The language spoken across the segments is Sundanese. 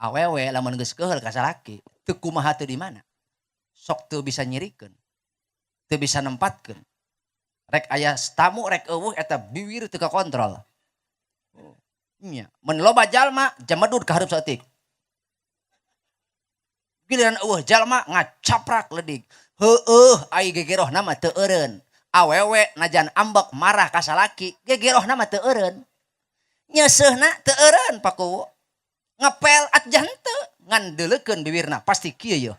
Awewe lamun geus keuheul ka salaki, teu kumaha teu di mana. Sok teu bisa nyirikeun. Teu bisa nempatkeun. Rek aya tamu rek eueuh eta biwir teu kakontrol. Nya, mun loba jalma jamedud ka hareup saeutik. Giliran eueuh jalma ngacaprak leudik. Heueuh ai gegerohna mah teu eureun. Awewe najan ambek marah ka salaki, gegerohna mah teu eureun. Nyeuseuhna teu eureun Pak Kuwu. Ngepel atjah henteu, ngan deuleukeun biwirna pasti kieu yeuh.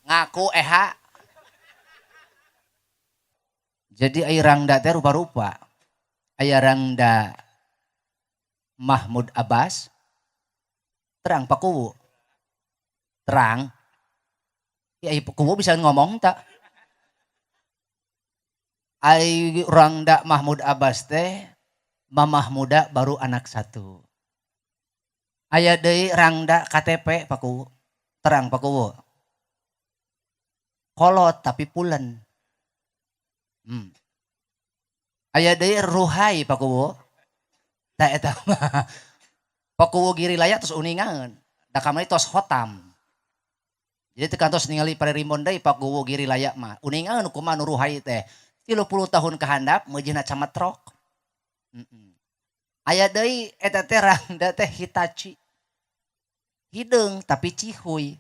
Ngaku eha. Jadi ai rangda teh rupa-rupa. Aya rangda Mahmud Abbas. Terang Pak Kuwu. Terang. Ya ai Kuwu bisa ngomong tak? Ai rangda Mahmud Abbas teh mamah muda baru anak satu. Aya deui rangda KTP Pak Kuwu. Terang Pak Kuwu. Kolot tapi pulen. Aya deui ruhai Pak Kuwu. Tah eta mah. Pak Kuwu giri layak terus uningaeun. Da kamari tos hotam. Jadi teu kantos ningali parerimbon deui Pak Kuwu giri layak mah. Uningaeun kumaha nu ruhai teh. 30 tahun kahandap meujeuhna cametrok. Aya deui eta teh rangda teh Hitachi. Hideung tapi cihuy.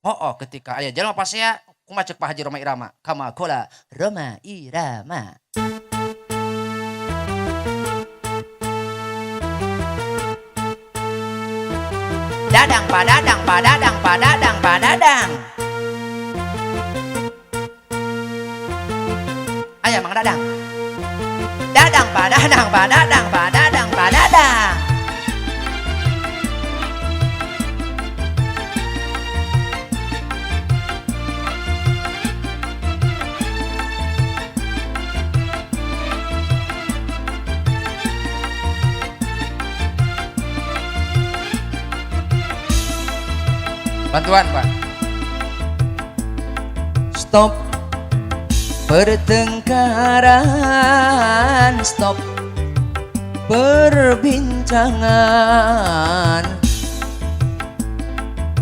Oh, ketika aya jelema pasea kumaha ceuk Pak Haji Rhoma Irama? Kama kola Rhoma Irama. Dadang padadang padadang padadang padadang. Aya Mang Dadang. Dadang padadang padadang padadang padadang. Bantuan, Pak. Stop pertengkaran, stop perbincangan.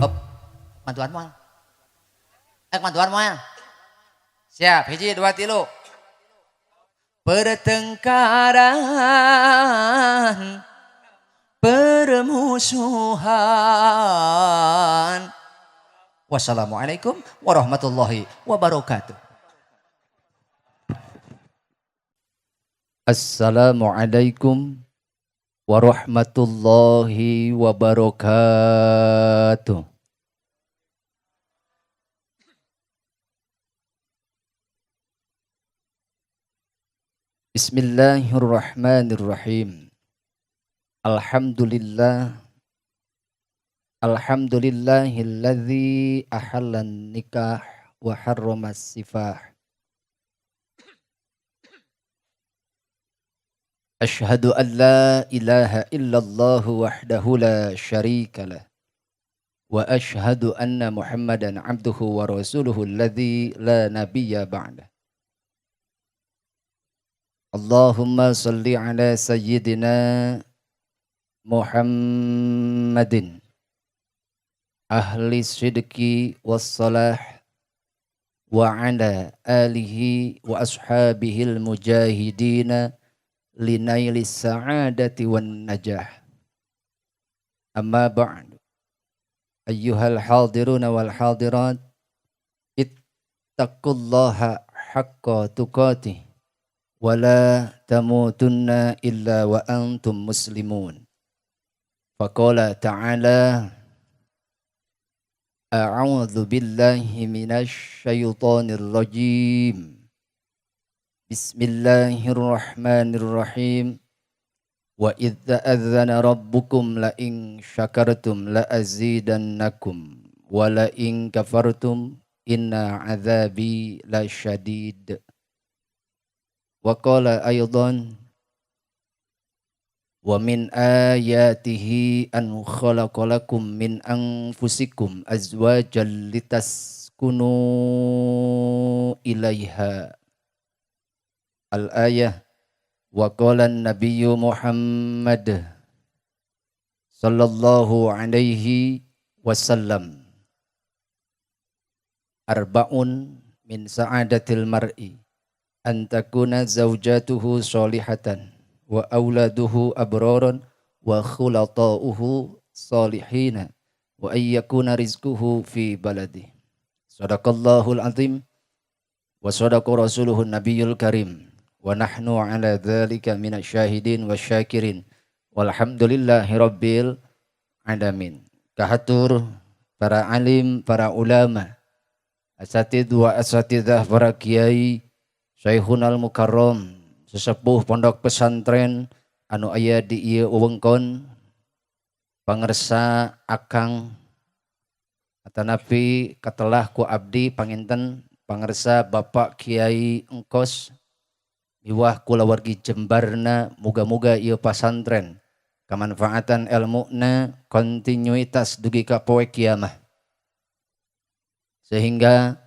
Hop, bantuan moal. Bantuan moal. Siap, 1, 2, 3. Pertengkaran, permusuhan. Wassalamualaikum warahmatullahi wabarakatuh. Assalamualaikum warahmatullahi wabarakatuh. Bismillahirrahmanirrahim. Alhamdulillah. Alhamdulillahilladzi ahallan nikah wa harramas sifah. Asyhadu an la ilaha illallah wahdahu la syarika lah. Wa asyhadu anna Muhammadan abduhu wa rasuluhu alladzi la nabiyya ba'dah. Allahumma salli ala sayyidina Muhammadin ahli sidqi wassalah wa ala alihi wa ashabihil mujahidina linailis sa'adati wan najah. Amma ba'du. Ayyuhal hadiruna wal hadirat, ittaqullaha haqqa tuqatih wa la tamutunna illa wa antum muslimun. Faqala ta'ala, a'udzu billahi minasy syaithanir rajim. Bismillahirrahmanirrahim. Wa idz ta'adzana rabbukum la in syakartum la azidannakum wa la in kafartum inna adzabi lasyadid. Wa qala aidan Wa min ayatihi an khalaqalakum min anfusikum azwajan litaskunu ilaiha. Al-ayah. Wa qala an-nabiyyu Muhammad sallallahu alaihi wasallam, arba'un min sa'adatil mar'i an takuna zawjatuhu solihatan wa auladuhu abraran wa khulata'uhu salihina wa ayyakuna rizquhu fi baladi. Sadaqallahul azim wa sadaqa rasuluhun nabiyul karim wa nahnu ala dzalika minasyahidin wasyakirin walhamdulillahi rabbil alamin. Kahatur para alim, para ulama, asatid wa asatidah, para kiai, Syekhunal Mukarram, sesepuh pondok pesantren anu aya di ieu wewengkon, pangersa akang atanapi katelah ku abdi panginten pangersa Bapak Kiai Engkos miwah kulawargi jembarna, muga-muga ieu pasantren kamanfaatan elmuna kontinuitas dugi ka poe kiamah, sehingga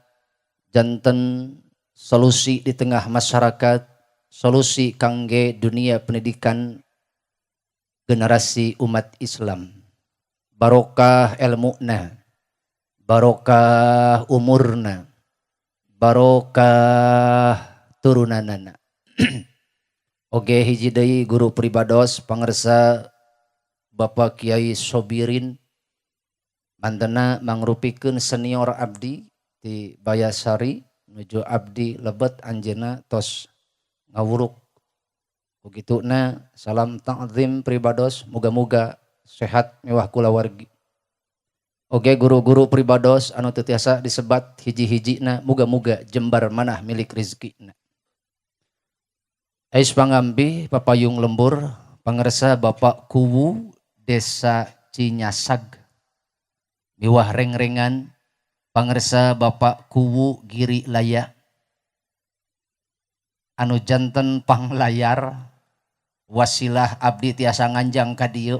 janten solusi di tengah masyarakat, solusi kangge dunia pendidikan generasi umat Islam. Barokah elmuna, barokah umurna, barokah turunanana. Oge hiji deui guru pribados pangersa Bapak Kiai Sobirin, mantena mangrupikeun senior abdi di Bayasari, nuju abdi lebet anjeunna tos ngawuruk. Begituna salam ta'zim pribados, muga-muga sehat mewah kulawargi. Oge guru-guru pribados anu teu tiasa disebat hiji-hijina, muga-muga jembar manah milik rezekina. Ais pangambi papayung lembur pangersa Bapak Kuwu Desa Cinyasag miwah rengrengan pangersa Bapak Kuwu Giri Laya anu janten panglayar wasilah abdi tiasa nganjang ka dieu.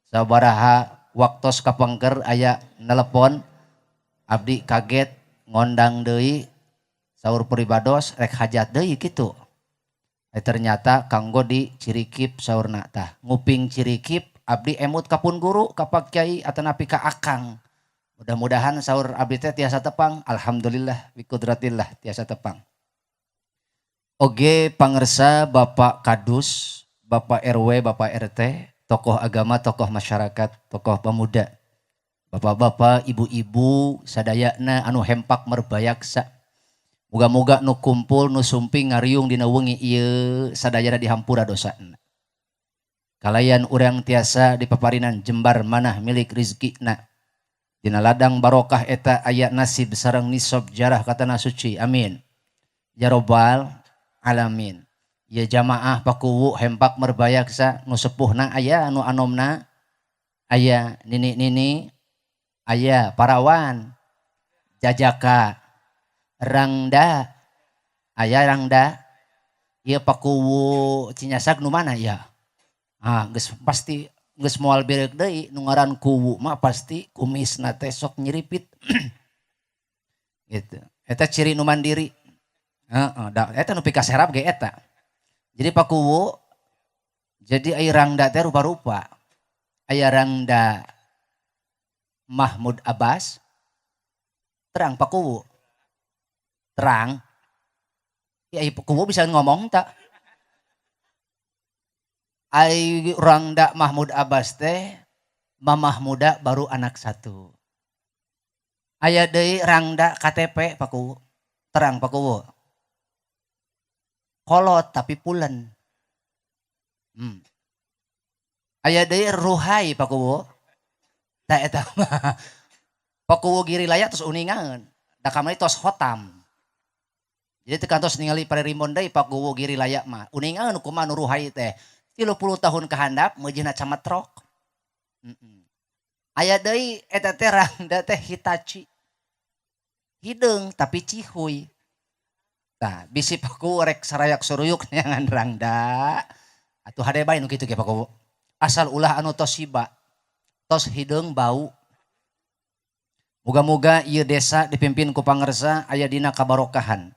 Sabaraha waktos kapengker aya nelepon abdi kaget ngondang deui saur pribados rek hajat deui kitu. Ternyata kanggo di Cirikip saurna tah nguping Cirikip abdi emut ka pun guru ka Pak Kiai atanapi ka akang. Mudah-mudahan saur abdi teh tiasa tepang, alhamdulillah bikudratillah tiasa tepang. Oge pangersa Bapak Kadus, Bapak RW, Bapak RT, tokoh agama, tokoh masyarakat, tokoh pemuda, bapak-bapak, ibu-ibu sadayana anu hempak merbayaksa. Muga-muga nu kumpul nu sumping ngariung dina wengi ieu sadayana dihampura dosana. Kalayan urang tiasa dipaparinan jembar manah milik rizkina. Dina ladang barokah eta aya nasib sareng nisab jarah ka tanah suci. Amin. Ya robbal alamin. Ya jamaah pakuwu hempak merbayaksa nu sepuhna aya nu anomna aya nini-nini aya parawan jajaka rangda aya rangda ieu pakuwu Cinyasag nu mana ya? Ah geus pasti geus moal bereuk deui nu ngaran kuwu mah pasti kumisna teh sok nyiripit. Gitu. Eta ciri nu mandiri. Heeh, da eta nu pikaserap ge eta. Jadi pakuwu jadi ai rangda teh rupa-rupa. Aya rangda Mahmud Abbas terang pakuwu. Terang. Ya ai kuwu bisa ngomong tak? Ai rangda Mahmud Abbas teh mamah muda baru anak satu. Aya deui rangda KTP pakuwu. Terang pakuwu. Kolot tapi pulen. Aya deui ruhai pakuwu. Tah eta mah. Pakuwu Giri Laya tos uningaeun. Da kamari tos hotam. Jadi teu kantos ningali parerimbon deui Pakuwu Giri Laya mah. Uningaeun kumaha nu ruhai teh. 30 tahun kahandap meujeuhna cametrok. Aya deui eta teh rangda teh Hitachi. Hideung tapi cihuy. Tah bisi Pakuwu rek sarayak suruyuk neangan rangda. Atuh hade bae nu kitu ge Pakuwu. Asal ulah anu tos hiba, tos hideung bau. Muga-muga ieu desa dipimpin ku pangersa aya dina kabarokahan.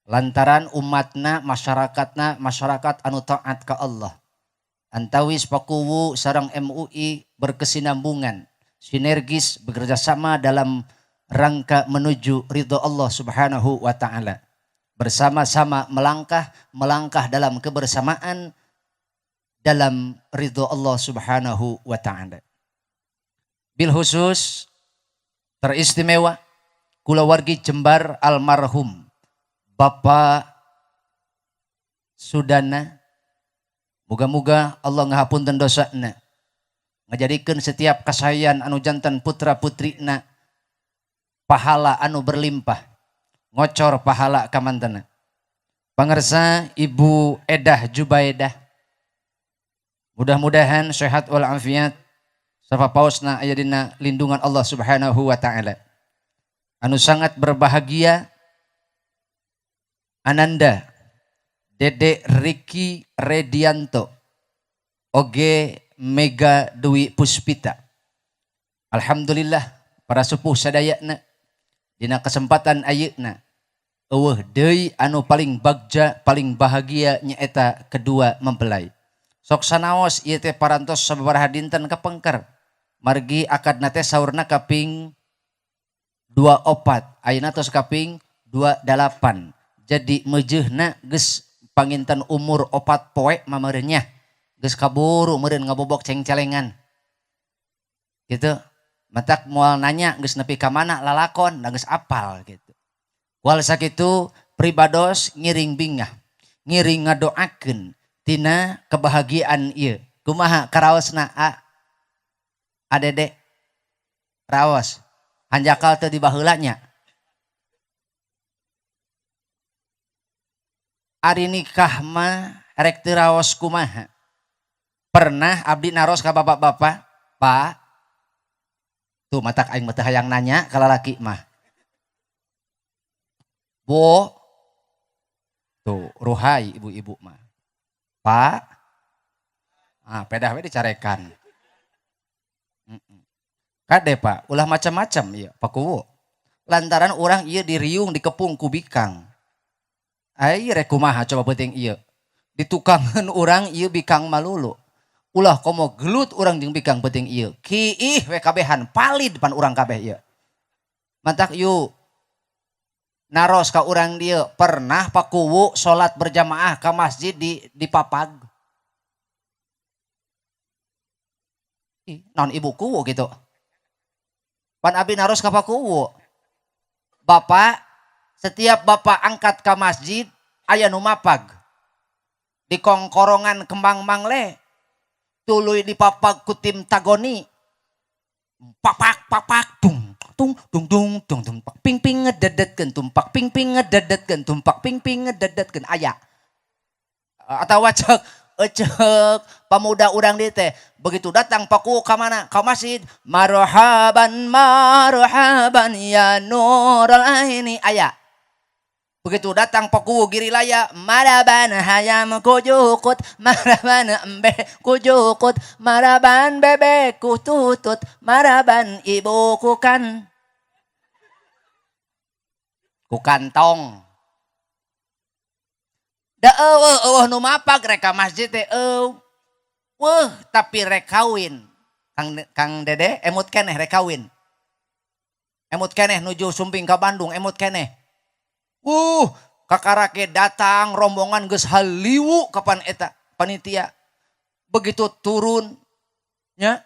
Lantaran umatna, masyarakatna, masyarakat anu taat ka Allah. Antawis Pakuwu sareng MUI berkesinambungan, sinergis bekerjasama dalam rangka menuju ridho Allah Subhanahu wa taala. Bersama-sama melangkah, melangkah dalam kebersamaan dalam ridho Allah Subhanahu wa taala. Bil khusus teristimewa kulawargi Jembar almarhum Bapak Sudana, muga-muga Allah ngahapunten dosana, ngajadikeun setiap kasayan anu janten putra putrina pahala anu berlimpah, ngocor pahala kamantena. Pangersa Ibu Edah Jubaedah, mudah-mudahan sehat wal afiat, sapapaosna aya dina lindungan Allah Subhanahu wa taala. Anu sangat berbahagia Ananda Dede Riki Redianto oge Mega Dwi Puspita. Alhamdulillah para sepuh sadayana dina kesempatan ayeuna eueuh deui anu paling bagja paling bahagia nyaeta kedua mempelai. Sok sanaos ieu teh parantos sababaraha dinten kapengker. Margi akadna teh saurna kaping 24, ayeuna tos kaping 28. Jadi meujeuhna geus panginten umur 4 poe mameureun nya. Geus kaburu meureun ngabobok cengcelengan. Gitu. Matak moal nanya geus nepi ka mana lalakon da geus apal gitu. Wal sakitu pribados ngiring bingah, ngiring ngadoakeun tina kebahagiaan ieu. Kumaha karaosna a? Adede raos. Hanjakal teu dibaheula nya. Ari nikah mah rek teu raos kumaha. Pernah abdi naros ka bapak-bapak, Pak. Tuh matak aing mah teu hayang nanya ka lalaki mah. Bo. Tuh ruhai ibu-ibu mah. Pak. Ah, pedah we dicarekan. Kade Pak, ulah macam-macam ieu Pak Kuwu. Lantaran urang ieu diriung dikepung ku bikang. Ai rek kumaha coba penting ieu. Ditukangan urang ieu bikang malulu. Ulah komo gelut urang jeung bikang penting ieu. Kiih we kabehan palid pan urang kabeh ieu. Mantak yuk naros ka urang dieu pernah Pak Kuwu salat berjamaah ka masjid di Papag. Ih, naon ibu kuwu gitu. Pan abi naros ka Pak Kuwu. Bapak, setiap bapak angkat ke masjid aya nu mapag. Di kongkorongan Kembang Mangle tuluy dipapag ku tim Tagoni. Papak papak tung tung tung tung tung tung pak ping ping ngededetkeun tumpak ping ping ngededetkeun tumpak ping ping ngededetkeun aya. Atawa cek ecek pemuda urang dieu teh begitu datang Paku ka mana? Ka masjid. Marhaban marhaban ya nurul aini aya. Begitu datang Paku Girilaya maraban hayam kujukut maraban embe kujukut maraban bebek kututut maraban ibu kukan kukantong. Da eueuh eueuh nu mapag rek ka masjid teh eueuh tapi rek kawin. Kang Dede emut keneh rek kawin. Emut keneh nuju sumping ka Bandung emut keneh. Kakarake datang rombongan geus haliwu kapan eta panitia. Begitu turun nya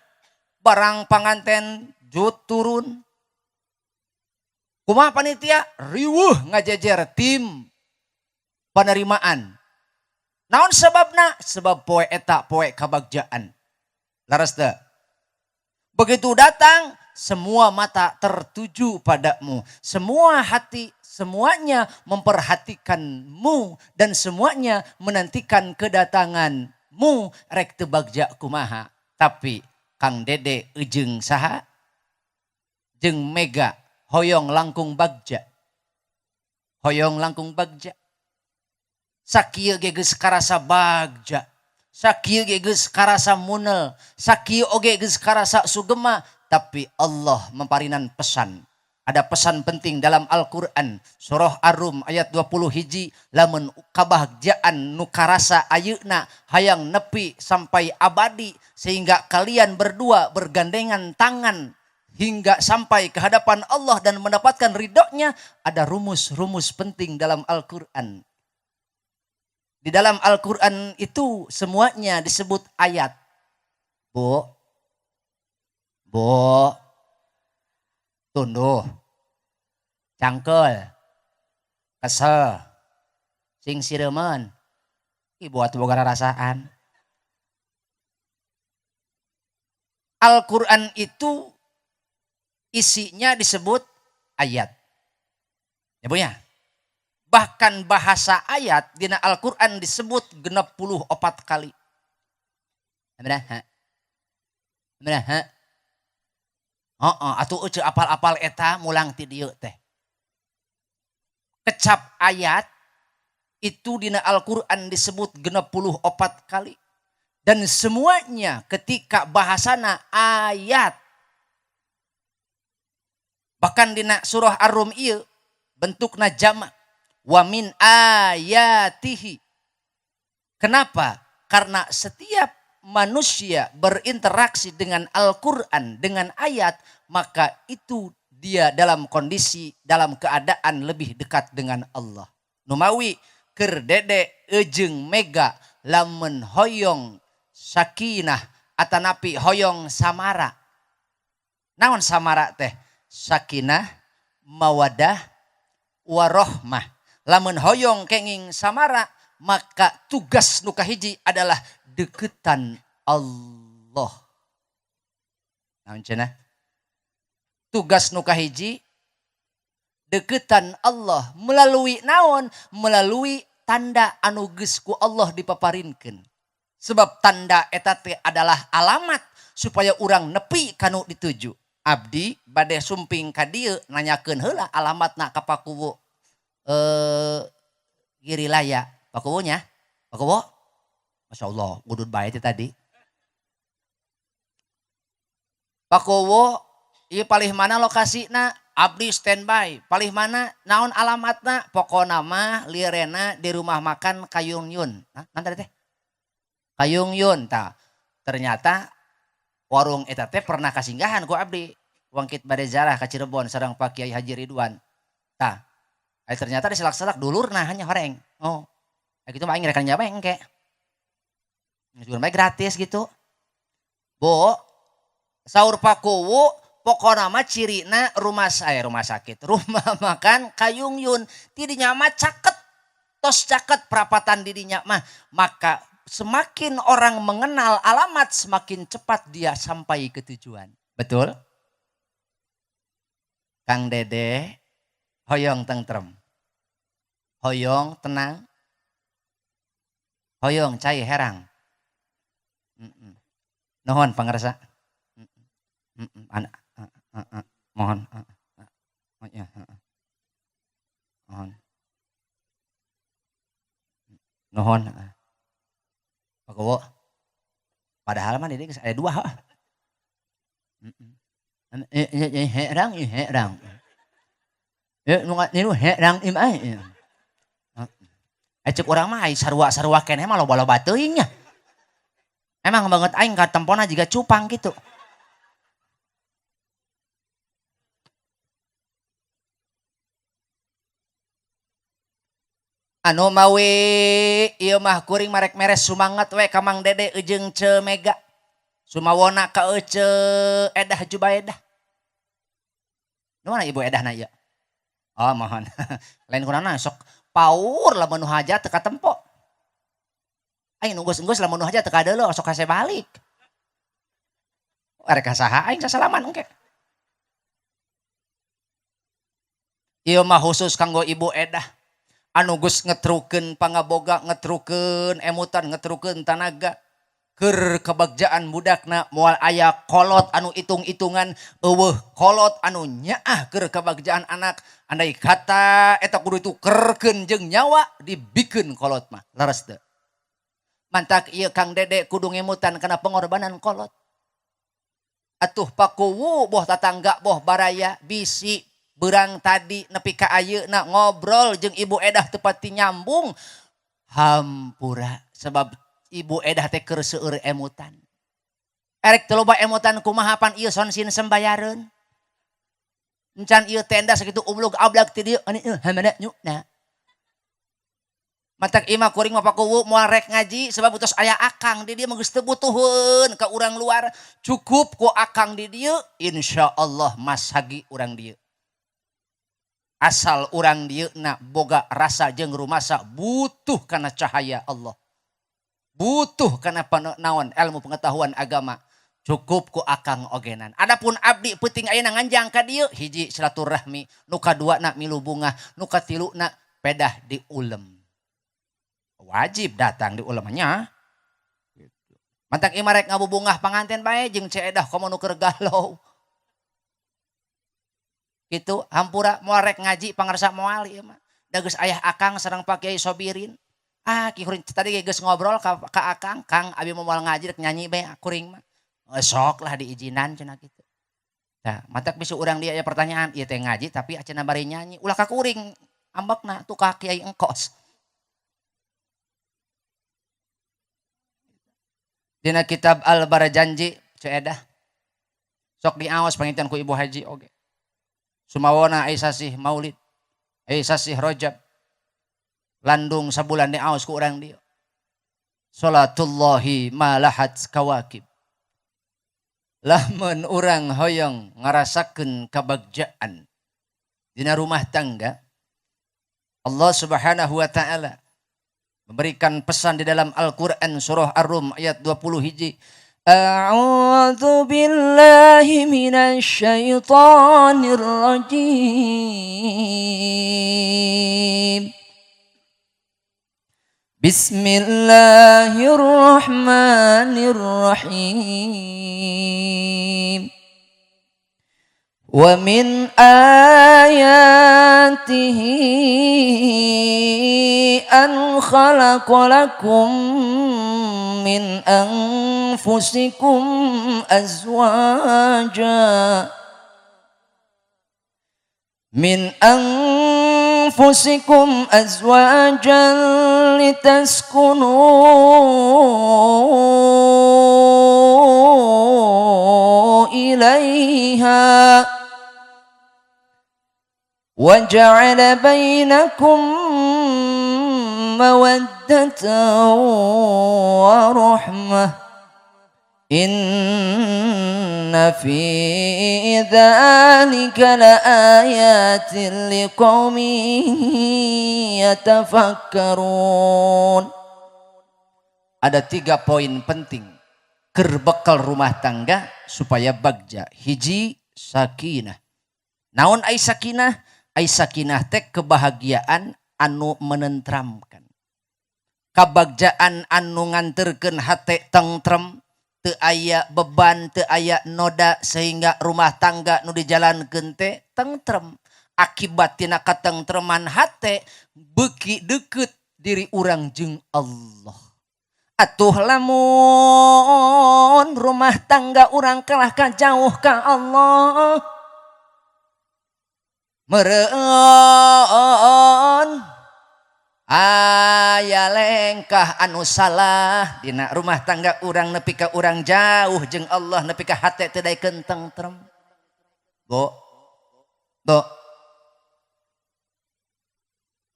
barang panganten jut turun. Kumaha panitia riweuh ngajejer tim penerimaan. Naon sebabna? Sebab poe eta poe kabagjaan. Laras teu? Begitu datang semua mata tertuju padamu, semua hati semuanya memperhatikanmu dan semuanya menantikan kedatanganmu. Rek teu bagja kumaha. Tapi Kang Dede ejeng saha? Jeung Mega hoyong langkung bagja. Hoyong langkung bagja. Sakieu ge geus karasa bagja. Sakieu ge geus karasa munel, sakieu oge geus karasa sugema, tapi Allah memparinan pesan. Ada pesan penting dalam Al-Qur'an, surah Ar-Rum ayat 20 hiji, lamun kabahagiaan nu karasa ayeuna hayang nepi sampai abadi sehingga kalian berdua bergandengan tangan hingga sampai ke hadapan Allah dan mendapatkan ridhonya, ada rumus-rumus penting dalam Al-Qur'an. Di dalam Al-Qur'an itu semuanya disebut ayat. Bu, bu, tunduh, cangkel, kesel, sing siremen, ibu atuh boga rarasaan. Al-Quran itu isinya disebut ayat. Ya Bu ya? Bahkan bahasa ayat dina Al-Quran disebut 64 kali. Heeh, atuh euceu apal-apal eta mulang ti dieu teh. Kecap ayat itu dina Al-Quran disebut 64 kali. Dan semuanya ketika bahasana ayat. Bahkan dina surah Ar-Rum ieu bentukna jamak. Wa min ayatihi. Kenapa? Karena setiap manusia berinteraksi dengan Al-Quran, dengan ayat, maka itu dia dalam kondisi, dalam keadaan lebih dekat dengan Allah. Numawi keur Dede eujeung Mega lamun hoyong sakinah atanapi hoyong samara. Naon samara teh? Sakinah, mawadah, warohmah. Lamun hoyong kenging samara, maka tugas nu kahiji adalah deketan Allah. Naon cenah? Tugas nu kahiji deketan Allah melalui naon? Melalui tanda anu geus ku Allah dipaparinkeun. Sebab tanda eta teh adalah alamat supaya urang nepi kanu dituju. Abdi bade sumping ka dieu nanyakeun heula alamatna ka Pakuwu Girilaya. Pakuwunya? Pakuwu? Masya Allah, gudud bae teh tadi. Pakuwu, ieu palih mana lokasina? Abdi standby. Palih mana? Naon alamatna? Pokona mah lirena di rumah makan Kayung Yun. Hah? Naon tadi teh? Kayung Yun. Tah, ternyata warung eta teh pernah kasinggahan ku abdi. Wangkit bade zarah ka Cirebon sareng Pak Kiai Haji Ridwan. Tah, ternyata diselak-selak dulurna hanya horeng. Oh, gitu mah aing rek nyawa engke. Juga bae gratis gitu. Bu, saur Pakuwu pokona mah cirina rumah saya rumah sakit, rumah makan Kayung Yun. Tidinya mah caket, tos caket perapatan didinya mah. Maka semakin orang mengenal alamat semakin cepat dia sampai ke tujuan. Betul? Kang Dede hoyong tentrem. Hoyong tenang. Hoyong cai herang. Nuhun pangarsa. Mohon. Mohon. Nuhun. Pak Kowo. Padahal mah ini geus aya dua. Herang, herang. Nu herang im ai. Cek urang mah ai sarua-sarua keneh mah loba-loba teuing nya. Emang banget aing ka tempona jiga cupang gitu. Anu mawi ieu mah kuring marek meres sumanget we ka Mang Dede eujeung Ce Mega. Sumawona ka Ece Edah Jubaedah. Nu mana Ibu Edahna ieu? Oh mohon. Lain kunana sok paur lamun nu hajat teu katempo. Aing nunggus-nunggus lamun nu hajat teu kadeuleu sok hese balik. Arek ka saha aing sasalaman engke. Ieu mah khusus kanggo Ibu Edah. Anu geus ngetrukeun pangaboga, ngetrukeun emutan, ngetrukeun tanaga. Keur kebagjaan budakna moal aya kolot anu hitung-hitungan, eueuh kolot anu nyaah keur kebagjaan anak. Andai kata eta kudu ditukerkeun jeung nyawa dibikeun kolot mah. Leres teu? Mantak ieu Kang Dede kudu ngemutan kana pengorbanan kolot. Atuh pakuwu boh tatangga boh baraya bisi berang tadi nepi ka ayeuna ngobrol jeung Ibu Edah teu pati nyambung. Hampura sebab Ibu Edah teh keur seueur emutan. Erek teu loba emutan kumaha pan ieu sonsin sembayareun. Encan ieu tenda sakitu ublug ablag ti dieu ani hamana nyuna. Matak imah kuring mah pakuwu moal rek ngaji sebab tos aya akang di dieu mah geus teu butuheun ka urang luar. Cukup ku akang di dieu insyaallah masagi urang dieu. Asal urang dieu na boga rasa jeung rumasa butuh kana cahaya Allah. Butuh kana naon ilmu pengetahuan agama. Cukup ku akang ogenan. Adapun abdi peuting ayeuna nganjang ka dieu hiji silaturahmi, nu kadua na milu bungah, nu katilu na pedah di ulem. Wajib datang di ulemnya. Mantak imah rek ngabubungah panganten bae jeung Ce Edah komo nu keur galau. Gitu hampura moal rek ngaji pangarsa moal ieu mah. Da geus ayah akang sareng Pak Kiai Sobirin. Ah ki kuring tadi ge geus ngobrol ka akang, Kang abi mah moal ngaji rek nyanyi bae kuring mah. Sok lah diizinan cenah kitu. Nah, matak bisa urang dia aya pertanyaan, ieu teh ngaji tapi acenah bari nyanyi. Ulah ka kuring ambekna tuh ka Kiai Engkos. Dina kitab Al-Barjanji Ce Edah. Sok diaos panginten ku Ibu Haji oge. Sumawona ai sasih Maulid, ai sasih Rajab. Landung sabulan diaos ku urang dieu. Salatullahi malahat kawakib. Lamun urang hoyong ngarasakeun kabagjaan dina rumah tangga, Allah Subhanahu wa taala memberikan pesan di dalam Al-Qur'an surah Ar-Rum ayat 20 hiji. A'udzu billahi minasyaitonir rajim. Bismillahirrahmanirrahim. Wa min ayatihi an khalaqa lakum min anfusikum azwaja min anfusikum azwajan litaskunu ilaiha wa ja'ala bainakum mawaddatan wa rahmah inna fi dzalika laayatin liqaumin yatafakkarun. Ada 3 poin penting keur bekal rumah tangga supaya bagja. Hiji, sakinah. Naon ai sakinah? Ai sakinah teh kebahagiaan anu menentramkan. Kabagjaan anu nganterkeun hate tentrem, teu aya beban, teu aya noda sehingga rumah tangga nu dijalankeun teh tentrem. Akibat tina katentreman hate beuki deukeut diri urang jeung Allah. Atuh lamun rumah tangga urang kalah ka jauh ka Allah. Meureun aya lengkah anu salah dina rumah tangga urang nepi ka urang jauh jeung Allah nepi ka hate teu daekeun tentrem. Bo. Bo.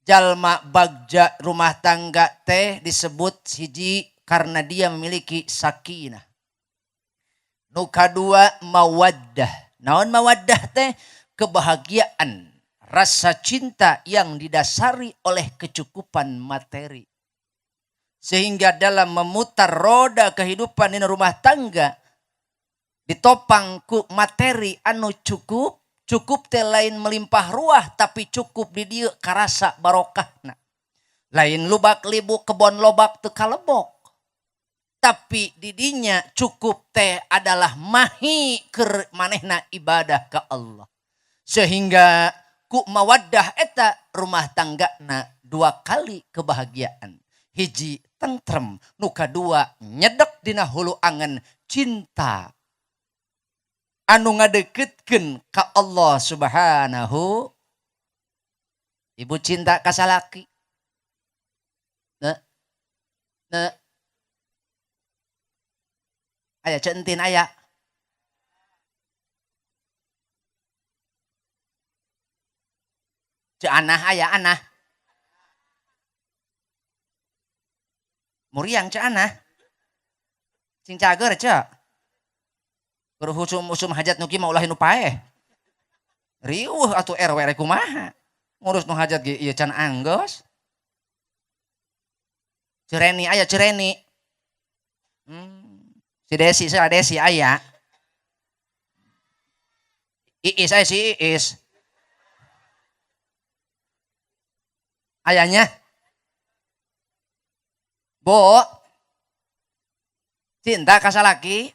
Jalma bagja rumah tangga teh disebut hiji karena dia memiliki sakinah. Nu kadua mawaddah. Naon mawaddah teh? Kebahagiaan, rasa cinta yang didasari oleh kecukupan materi. Sehingga dalam memutar roda kehidupan di rumah tangga ditopang ku materi anu cukup, cukup teh lain melimpah ruah tapi cukup di dieu karasa barokahna. Lain lubak libu kebon lobak teu kalebok. Tapi didinya cukup teh adalah mahi keur manehna ibadah ka Allah. Sehingga ku mawaddah eta rumah tanggana 2 kali kebahagiaan. Hiji Tentrem. Nu kadua nyedek dina hulu angen cinta anu ngadeketkeun ka Allah Subhanahu. Ibu cinta ka salaki. Ne. Ne. Aya centin aya. Ceu anah aya anah. Muriang ceu anah. Cing cager ceu. Keur usum hajat nu kieu mah ulah nu paeh. Riuh atuh RW rek kumaha. Ngurus nu hajat ge ieu can anggeus. Cireni aya Cireni. Si Desi, si Desi aya. Iis aya si Iis. Ayahnya. Bu, cinta ka salaki?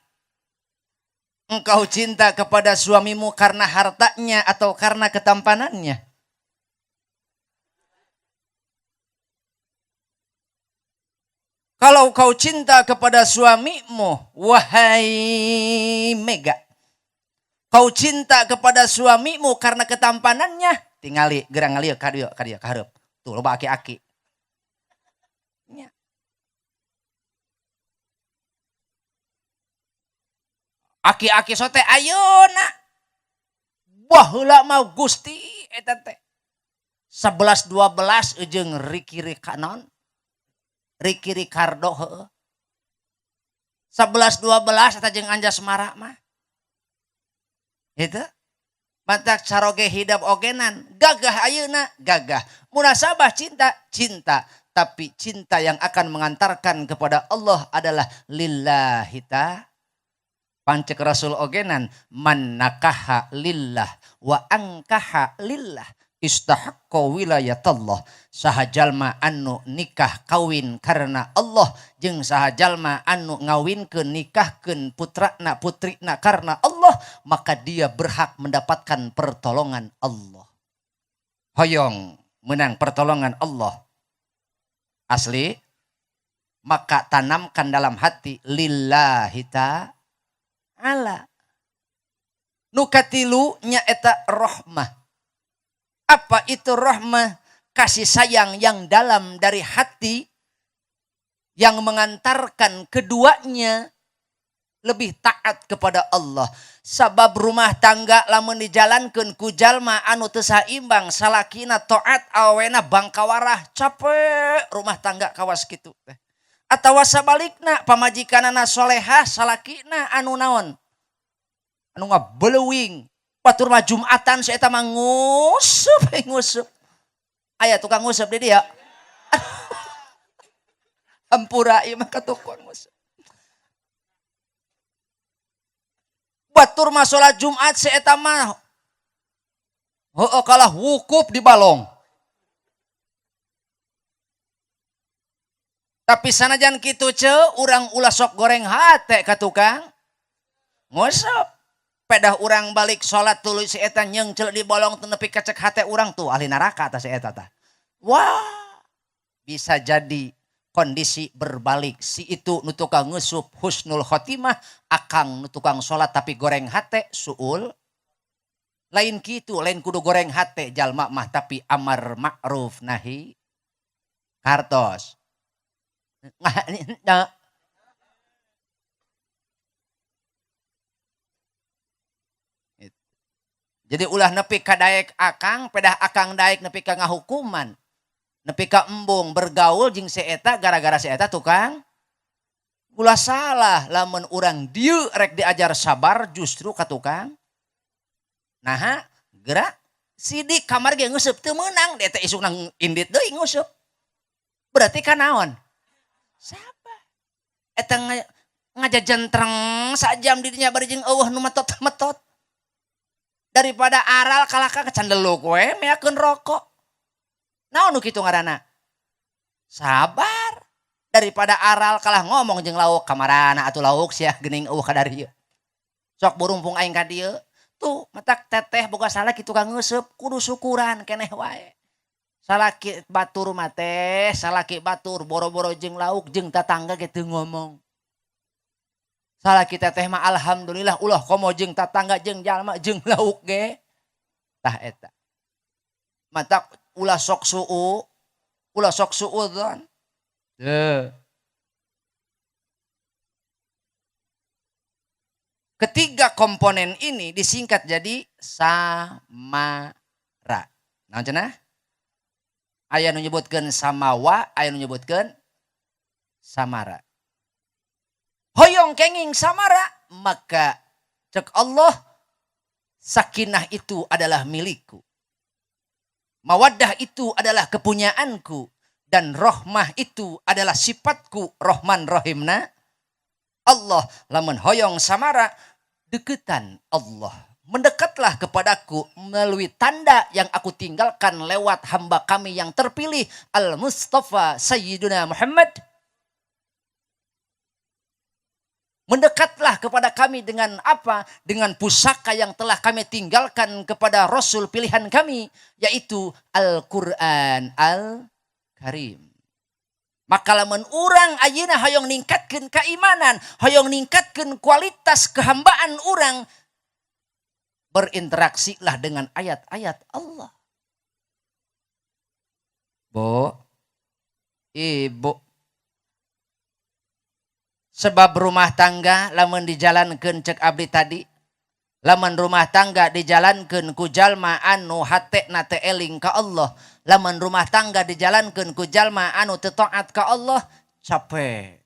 Engkau cinta kepada suamimu karena hartanya atau karena ketampanannya? Kalau kau cinta kepada suamimu, wahai Mega, kau cinta kepada suamimu karena ketampanannya, tingali gerang ngalieu ka dieu, ka dieu, ka hareup. Tuh loba aki-aki. Nya. Aki-aki sote ayeuna. Baheula mah Gusti eta teh. 11-12 jeung Ricky Rikanon. Ricky Ricardo heueuh. 11-12 eta jeung Anjasmara mah. Gitu. Matak caroge hidap ogenan, gagah ayeuna, gagah. Munasabah cinta, cinta. Tapi cinta yang akan mengantarkan kepada Allah adalah lillahi ta'ala. Pancek Rasul ogenan, man nakaha lillah wa angkaha lillah istahaqqa wilayatallah. Saha jalma anu nikah kawin karena Allah jeung saha jalma anu ngawinkeun nikahkeun putrana putrina karena Allah, maka dia berhak mendapatkan pertolongan Allah. Hoyong menang pertolongan Allah asli, maka tanamkan dalam hati lillahi ta'ala. Nu katilu nyaeta rahmah. Apa itu rahmah? Kasih sayang yang dalam dari hati yang mengantarkan keduanya lebih taat kepada Allah. Sabab rumah tangga lamun dijalankeun ku jalma anu teu saimbang, salakina taat awena bangkawarah, capek rumah tangga kawas kitu teh. Atawa sabalikna pamajikanana solehah, salakina anu naon? Anu ngabeleuwing. Batur mah Jumatan si eta mah ngusup, ngusup. Aya tukang ngusup di dia. Hampura ieu mah ka tukang ngusup. Batur mah salat Jumat si eta mah heueuh kalah wukuf di balong. Tapi sanajan kitu ceu, urang ulah sok goreng hate ka tukang ngusup. Pedah urang balik salat tuluy si eta nyeungceul di bolong teu nepi kecek hate urang tuh ahli neraka tah si eta tah. Wah, bisa jadi kondisi berbalik. Si itu nu tukang ngeusup husnul khotimah, akang nu tukang salat tapi goreng hate suul. Lain kitu, lain kudu goreng hate jalma mah tapi amar ma'ruf nahi kartos. Jadi ulah nepi ka daek akang, pedah akang daek nepi ka ngahukuman. Nepi ka embung bergaul jeung si eta gara-gara si eta tukang. Ulah salah lamun urang dieu rek diajar sabar justru ka tukang. Naha gerak sidik kamar ge ngeusup teu meunang dia teh isukna indit deui ngeusup. Berarti ka naon? Sabar. Eta ngajajentreng sajam di dinya bari jeung eueuh nu metot-metot. Daripada aral kalahka kecandeluk we meakeun rokok. Naon nu kitu ngaranna? Sabar. Daripada aral kalah ngomong jeung lauk kamarana atuh lauk sia geuning eueuh ka dieu. Sok burumpung aing ka dieu. Tuh matak teteh boga salah kitu ka ngeusup kudu syukuran keneh wae. Salaki batur mah teh, salaki batur boro-boro jeung lauk jeung tatangga ge teu ngomong. Salaki teteh mah alhamdulillah ulah komo jeung tatangga jeung jalma jeung lauk ge. Tah eta. Matak ulah sok suu, ulah sok suudzon. Teu. Ketiga komponen ini disingkat jadi samara. Naon cenah? Aya nu nyebutkeun samawa, aya nu nyebutkeun samara. Hoyong kenging samara, maka cek Allah sakinah itu adalah milikku. Mawaddah itu adalah kepunyaanku dan rohmah itu adalah sifatku, Rohman Rohimna. Allah lamun hoyong samara deketan Allah. Mendekatlah kepadaku melalui tanda yang aku tinggalkan lewat hamba kami yang terpilih Al-Mustafa Sayyiduna Muhammad. Mendekatlah kepada kami dengan apa? Dengan pusaka yang telah kami tinggalkan kepada Rasul pilihan kami, yaitu Al-Quran Al-Karim. Maka lamun urang ayeuna hoyong ningkatkeun keimanan, hoyong ningkatkeun kualitas kehambaan urang, berinteraksilah dengan ayat-ayat Allah. Bo, ibu, sebab rumah tangga lamun dijalankeun cek abdi tadi, lamun rumah tangga dijalankeun ku jalma anu hatena teu eling ka Allah, lamun rumah tangga dijalankeun ku jalma anu teu taat ka Allah, capek.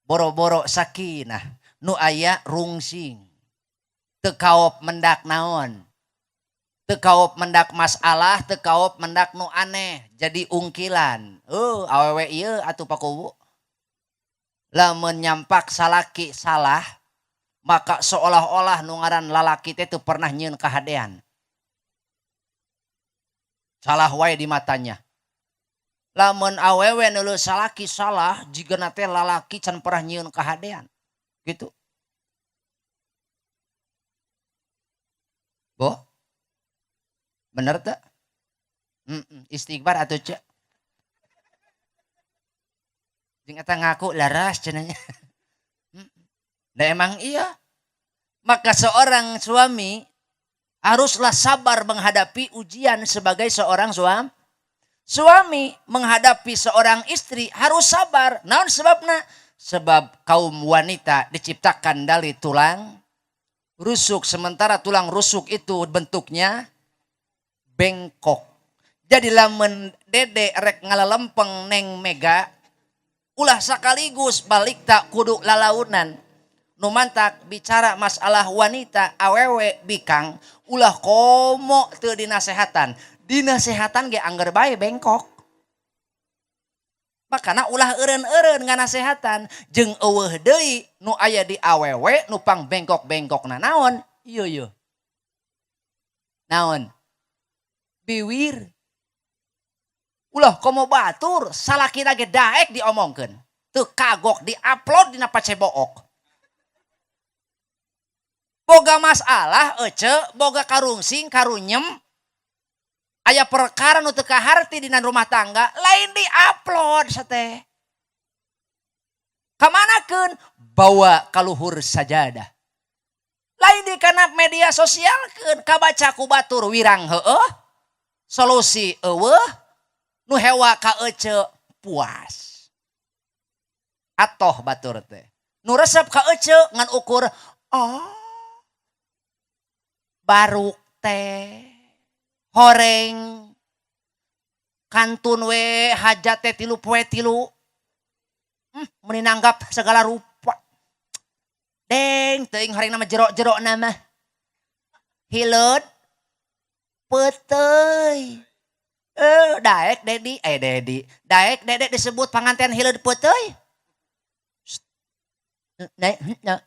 Boro-boro sakinah, nu aya rungsing. Teu kaop mendak naon. Teu kaop mendak masalah, teu kaop mendak nu aneh, jadi ungkilan. Awewe ieu atuh pakuwu. Lamun nyampak salaki salah, maka seolah-olah nu ngaran lalaki teh teu pernah nyieun kahadean. Salah wae di matanya. Lamun awewe neuleuh salaki salah, jigana teh lalaki can pernah nyieun kahadean. Gitu. Bo? Bener teu? Istighfar atuh cek. Jeung eta ngaku laras cenah nya. Nah emang iya. Maka seorang suami haruslah sabar menghadapi ujian sebagai seorang suami. Suami menghadapi seorang istri harus sabar. Naon sebabna? Sebab kaum wanita diciptakan dari tulang rusuk. Sementara tulang rusuk itu bentuknya bengkok. Jadi lamun dede rek ngalalempeng neng mega, ulah sekaligus balik tak kudu lalaunan. Nu mantak bicara masalah wanita awewe bikang ulah komo teu dinasehatan. Dinasehatan ge angger bae bengkok. Makana ulah eureun-eureun nganasehatan jeung eueuh deui nu aya di awewe nu pang bengkok-bengkokna naon? Ieu yeuh. Naon? Biwir. Ulah komo batur salakina ge daek diomongkeun. Teu kagok diupload dina pacebook. Boga masalah ece, boga karungsing, karunyem. Aya perkara nu teu kaharti dina rumah tangga, lain diupload sateh. Kamanakeun? Bawa kaluhur sajadah. Lain di kana media sosialkeun, kabaca ku batur wirang heueuh, solusi eueuh, nu hewa ka ece puas. Atoh batur teh. Nu resep ka ece ngan ukur oh baruk teh horeng kantun we hajat teh 3 poe 3. Meni nanggap segala rupa. Deng teuing horeng nama jerok-jerok nama. Hileud peuteuy. Daek dedi, dedi. Daek dedek disebut panganten hileud peuteuy. Nah.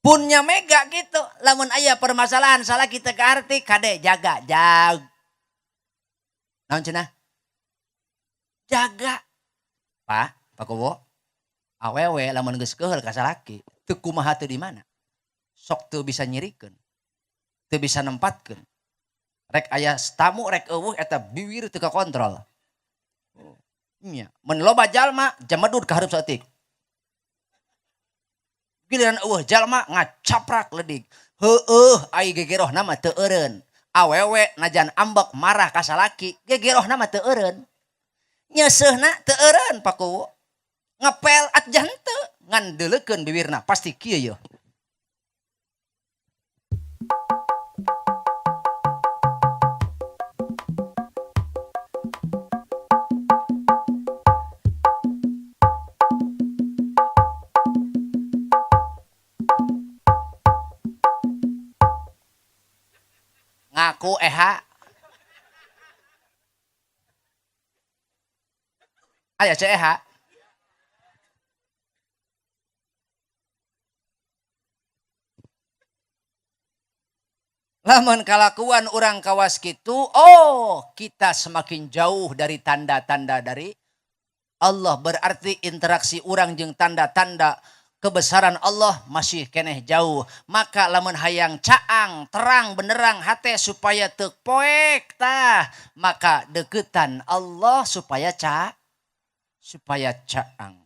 Punnya mega gitu. Lamun aya permasalahan salah kita ke arti kade jaga, jag. Naon cenah? Jaga. Pak, Pak Kowo. Awewe lamun geus keuheul ka salaki, teu kumaha teu di mana. Sok teu bisa nyirikeun. Teu bisa nempatkeun. Rek aya tamu rek eueuh eta biwir teu kakontrol. Nya, mun loba jalma jamedud ka hareup saeutik. Giliran eueuh jalma ngacaprak leudik. Heueuh ai gegerohna mah teu eureun. Awewe najan ambek marah ka salaki, gegerohna mah teu eureun. Nyeuseuhna teu eureun Pak Kuwu. Ngepel atjah henteu, ngan deuleukeun biwirna pasti kieu yeuh. Ngaku eha. Aya cek eha. Lamun kalakuan urang kawas kitu, oh kita semakin jauh dari tanda-tanda dari Allah. Berarti interaksi urang jeung tanda-tanda kebesaran Allah masih keneh jauh. Maka lamun hayang caang, terang benerang hate supaya teu poek tah, maka deketan Allah supaya supaya caang.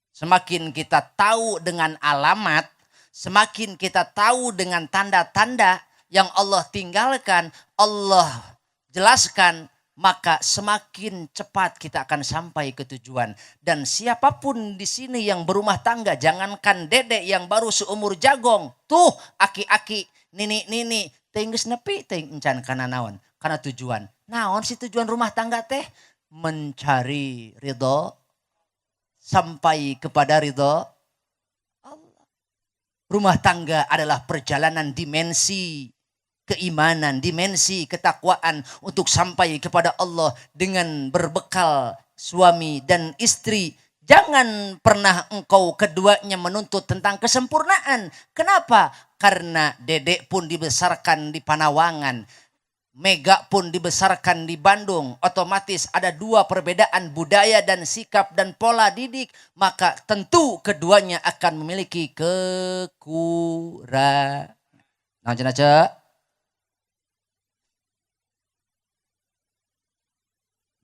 Semakin kita tahu dengan alamat, semakin kita tahu dengan tanda-tanda yang Allah tinggalkan, Allah jelaskan, maka semakin cepat kita akan sampai ke tujuan. Dan siapapun di sini yang berumah tangga, jangankan dedek yang baru seumur jagong, tuh aki-aki, nini-nini, teh geus nepi teh encan kana naon, kana tujuan. Naon sih tujuan rumah tangga teh? Mencari ridho, sampai kepada ridho Allah. Rumah tangga adalah perjalanan dimensi keimanan, dimensi ketakwaan untuk sampai kepada Allah dengan berbekal suami dan istri. Jangan pernah engkau keduanya menuntut tentang kesempurnaan. Kenapa? Karena dedek pun dibesarkan di Panawangan, Mega pun dibesarkan di Bandung. Otomatis ada dua perbedaan budaya dan sikap dan pola didik. Maka tentu keduanya akan memiliki kekurangan. Nah, cenah.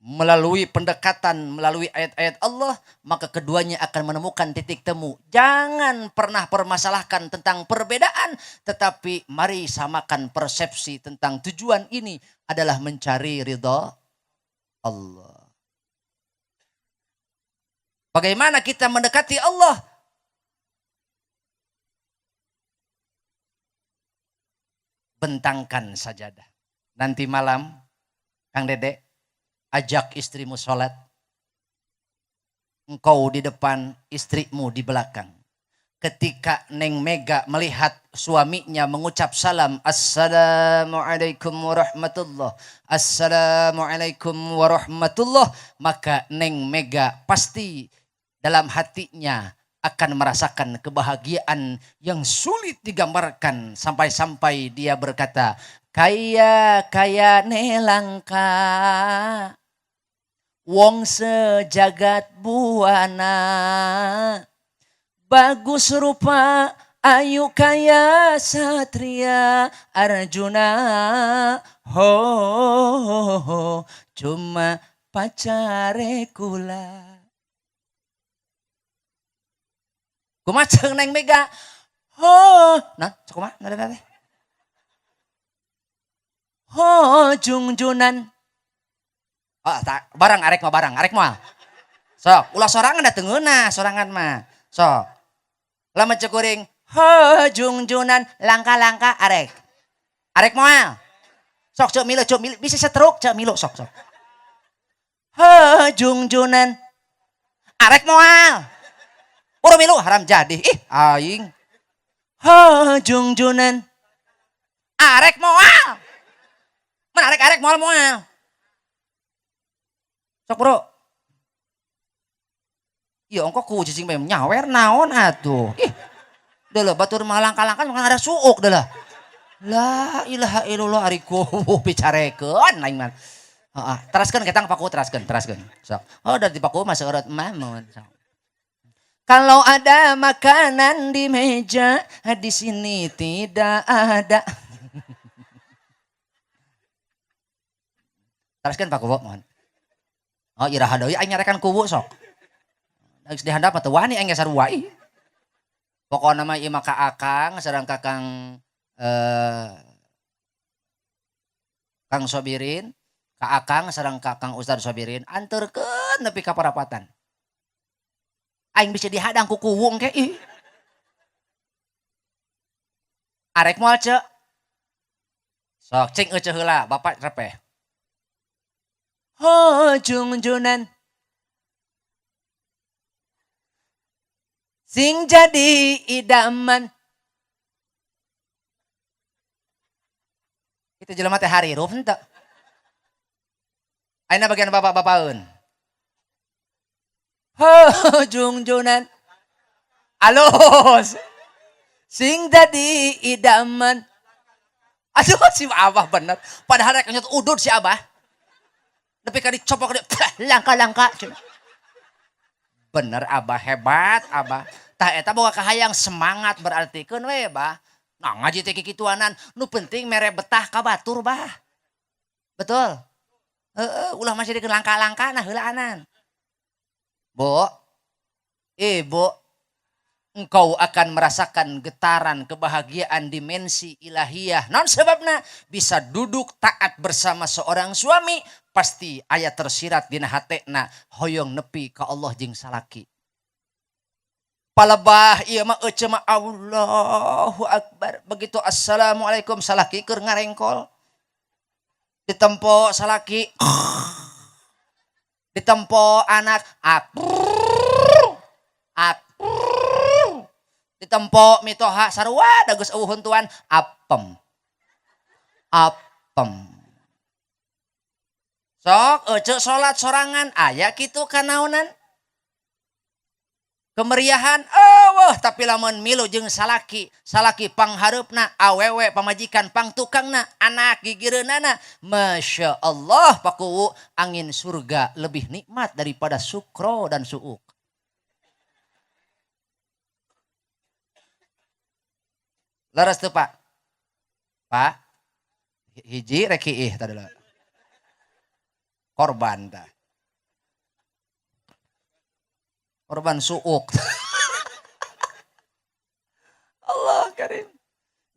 Melalui pendekatan, melalui ayat-ayat Allah, maka keduanya akan menemukan titik temu. Jangan pernah permasalahkan tentang perbedaan, tetapi mari samakan persepsi tentang tujuan ini adalah mencari ridha Allah. Bagaimana kita mendekati Allah? Bentangkan sajadah. Nanti malam, Kang Dede, ajak istrimu sholat. Engkau di depan, istrimu di belakang. Ketika Neng Mega melihat suaminya mengucap salam, Assalamualaikum warahmatullah, Assalamualaikum warahmatullah, maka Neng Mega pasti dalam hatinya akan merasakan kebahagiaan yang sulit digambarkan. Sampai-sampai dia berkata, kaya kaya nelangka, wong sejagat buana, bagus rupa ayu kaya satria Arjuna, ho, ho, ho cuma pacare kula. Kumaha ceung Neng Mega? Ho, nah, kumaha nada teh? Ho jungjunan. Oh, tak, barang arek mah barang, arek moal. Sok, ulah sorangan da teu ngeunah sorangan mah. Sok. Lamun ceuk kuring, ho jungjunan langka-langka arek. Arek moal. Sok cek milu, cek milu, bisa setruk cek milu sok sok. Ho jungjunan arek moal. Buru milu haram jadi. Ih, aing. Ho jungjunan arek moal. Menarik arek moal moal. Sok bro. Iya ongkok ku cicing bae nyawer naon atuh. Ih. Deuleuh batur mah langka-langka mah ada suuk deuleuh. La ilaha illallah ari kuwu picarekeun aing mah. Heeh, teraskeun ketang Paku teraskeun, teraskeun. Sok. Oh dari Paku mah seureut mamut. Sok. Kalau ada makanan di meja, di sini tidak ada. Teruskeun Pak Kuwu mohon. Oh iraha deui aing nyarekan kuwu sok. Geus dihandap mah teu wani aing ge sarua ih. Pokona mah ieu mah ka Akang sareng ka Kang Kang Sobirin, ka Akang sareng ka Kang Ustad Sobirin anterkeun nepi ka parapatan. Aing bisa dihadang ku kuwu engke ih. Arek moal ceu. Sok cing euceuh heula bapak repeh. Ho jungjunan sing jadi idaman. Itu jelema teh harirup henteu. Ayeuna bagian bapak-bapaeun. Ho jungjunan alus sing jadi idaman. Aduh si abah bener. Padahal rek nyut udud si abah. Nepi ka dicopok langka-langka. Bener abah hebat abah. Tah eta boga kahayang semangat berarti keun we bah. Nah ngaji teh kikituanan nu penting mere betah ka batur bah. Betul. Heeh, ulah masih dikeun langka-langka nah heulaanan. Bu. Ibu, engkau akan merasakan getaran kebahagiaan dimensi ilahiyah. Non sebabna bisa duduk taat bersama seorang suami pasti aya tersirat dina hatena hoyong nepi ka Allah jeung salaki. Palebah ieu mah euceu mah Allahu Akbar. Begitu assalamualaikum salaki keur ngarengkol. Ditempo salaki. Ditempo anak ak. Ak. Ditempo mitoha sarua da geus eueuh huntuan apem. Apem. Sok euceu salat sorangan aya kitu kanaonan. Kemeriahan eueuh tapi lamun milu jeung salaki, salaki panghareupna, awewe pamajikan pangtukangna, anak gigireunana, Masya Allah Pak Kuwu, angin surga lebih nikmat daripada sukro dan suuk. Leres tuh Pak. Pak, hiji rek iih tadi lah. Korban tah. Korban suuk. Allah karim.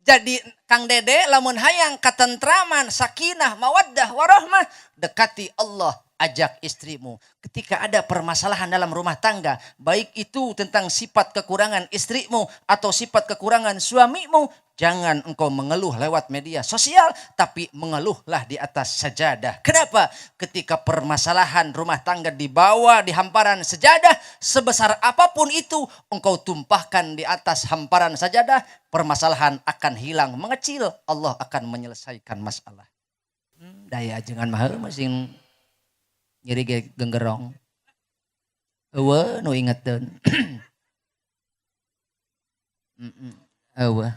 Jadi Kang Dede lamun hayang katentraman, sakinah, mawaddah, warahmah, dekati Allah, ajak istrimu. Ketika ada permasalahan dalam rumah tangga, baik itu tentang sifat kekurangan istrimu atau sifat kekurangan suamimu, jangan engkau mengeluh lewat media sosial, tapi mengeluhlah di atas sajadah. Kenapa? Ketika permasalahan rumah tangga dibawa di hamparan sajadah, sebesar apapun itu, engkau tumpahkan di atas hamparan sajadah, permasalahan akan hilang, mengecil. Allah akan menyelesaikan masalah. Daya jangan mahal masing nyeri ge genggerong. Eueuh nu ingeteun. Eueuh.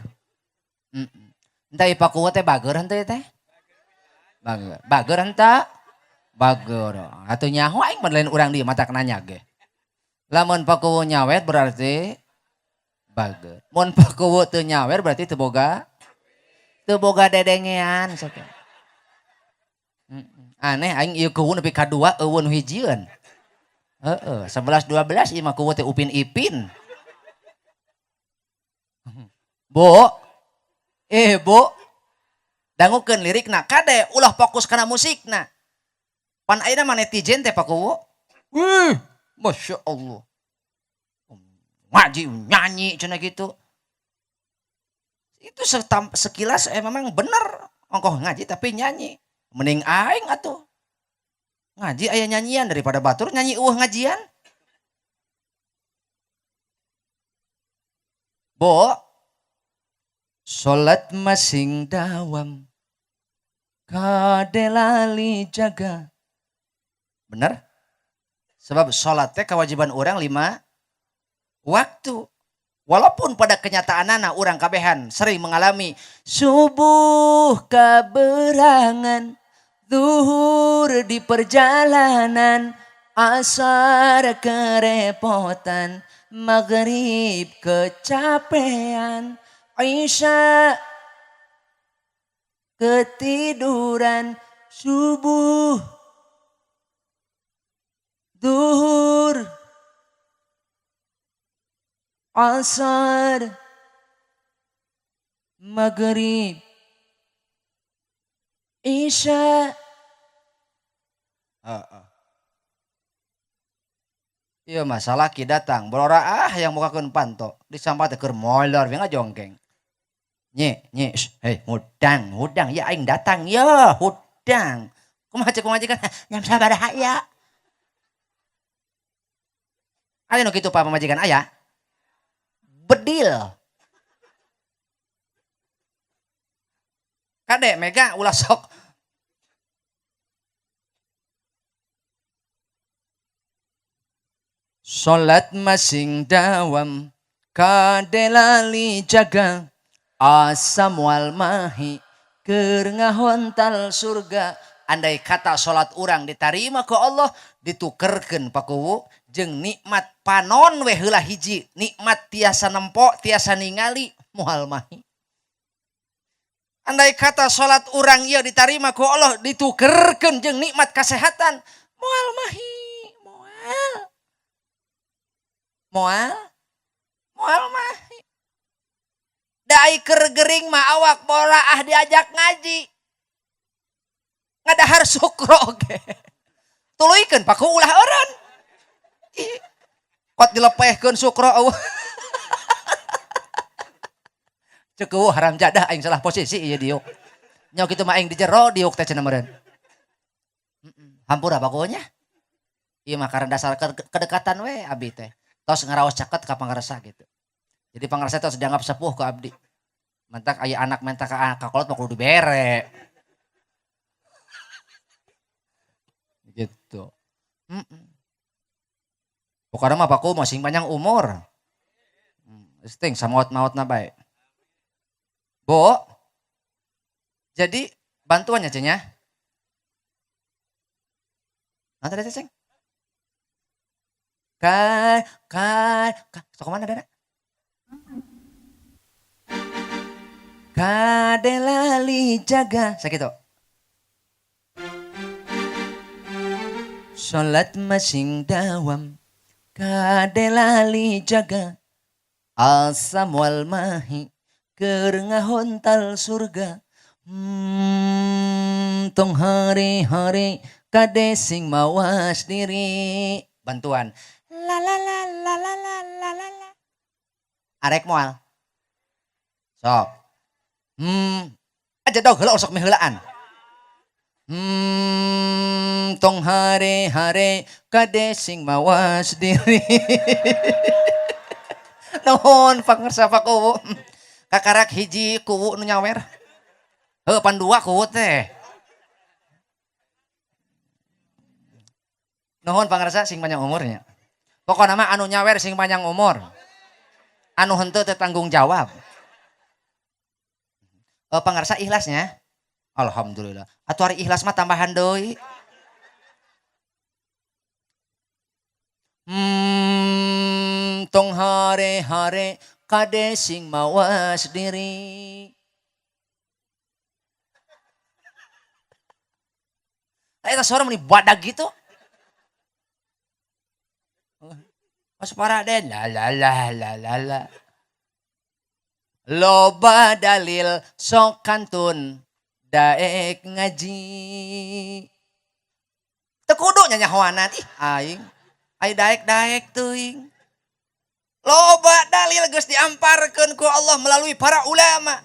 Entah Pak Kuwu teh bager henteu teh? Bager. Bager henteu? Bager. Atuh nyaho aing mah lain urang dieu matak nanya ge. Lamun Pak Kuwu nyawet berarti bager. Mun Pak Kuwu teu nyawer berarti teu boga dedengean sok. Aneh aing ieu kuwu nepi ka 2 eueun hijieun. Heeh, 11 12 ieu mah kuwu teh Upin Ipin. Bu. Bu, dangukeun lirikna kade ulah fokus kana musikna. Pan ayeuna mah netizen teh Pak Kuwu. Wih, Masya Allah. Ngaji nyanyi cenah gitu. Itu sekilas memang bener ongkoh ngaji tapi nyanyi. Mending aing atuh. Ngaji aya nyanyian daripada batur nyanyi eueuh ngajian. Bu, salat masing dawam kade lali jaga. Bener? Sebab salat teh kewajiban orang 5 waktu. Walaupun pada kenyataanana orang kabehan sering mengalami subuh kaberangan, zuhur di perjalanan, asar kerepotan, maghrib kecapean, isya ketiduran, subuh. Duhur, asar, maghrib, isya. Iya masalah ki datang, borora ah yang mukakeun panto, disambat keur molor we ngajongkeng. Nye, nye, hei, hudang, hudang, ya aing datang ya, hudang. Kumaha cek pamajikan? Nyam sabaraha ya. Aya nu kitu Pak pamajikan aya? Bedil. Kade Mega ulah sok. Salat masing dawam kade lali jaga asam wal mahi keur ngahontal surga. Andai kata salat urang ditarima ku Allah ditukerkeun pakuwu jeung nikmat panon we heula hiji, nikmat tiasa nempo, tiasa ningali moal mahi. Andai kata salat urang ieu ditarima ku Allah ditukerkeun jeung nikmat kasehatan moal mahi, moal. Moal, moal mahi. Dai keur gering mah awak boraah diajak ngaji. Ngadahar sukro oge. Tuluykeun paku ulah eureun. Kot dilepehkeun sukro eueuh. Ceuk eueuh haram jadah aing salah posisi ieu diuk. Nya kitu mah aing di jero diuk teh cenah meureun. Hampura pakunya. Ieu mah karena dasar kedekatan we abi teh. Tos ngaraos caket ka pangarsa gitu. Jadi pangarsa tos dianggap sepuh ku abdi. Mentak aya anak menta ka kolot mah kudu dibere. Gitu. Pokoknya mah paku masing panjang umur. Sting samaot-maotna bae. Bu. Jadi bantuannya ceng ya. Nanti ada ceng. Ka ka ka sok mana dana? Kade lali jaga sakitu. Salat masing dawam kade lali jaga asam wal mahi keur ngahontal surga. Tong hari-hari kade sing mawas diri. Bantuan la la la la la la la la. Arek moal. Sok. Aja dog heula sok miheulaan. Tong hare-hare kade sing mawas diri. Nuhun pangersa pakuwu. Kakarak hiji kuwu nu nyawer. Heuh pan dua kuwu teh. Nuhun pangersa sing panjang umurnya. Pokona mah anu nyawer sing panjang umur. Anu henteu teh tanggung jawab. Pangersa ikhlasnya. Alhamdulillah. Atuh ari ikhlas mah tambahan deui. Tong hare-hare kade sing mawas diri. Eta suara meni badag gitu. Pas paraden la la la la la la. Loba dalil sok kantun daek ngaji. Teu kudu nyanyahoanan ih aing. Ai daek-daek teuing. Loba dalil geus diamparkeun ku Allah melalui para ulama.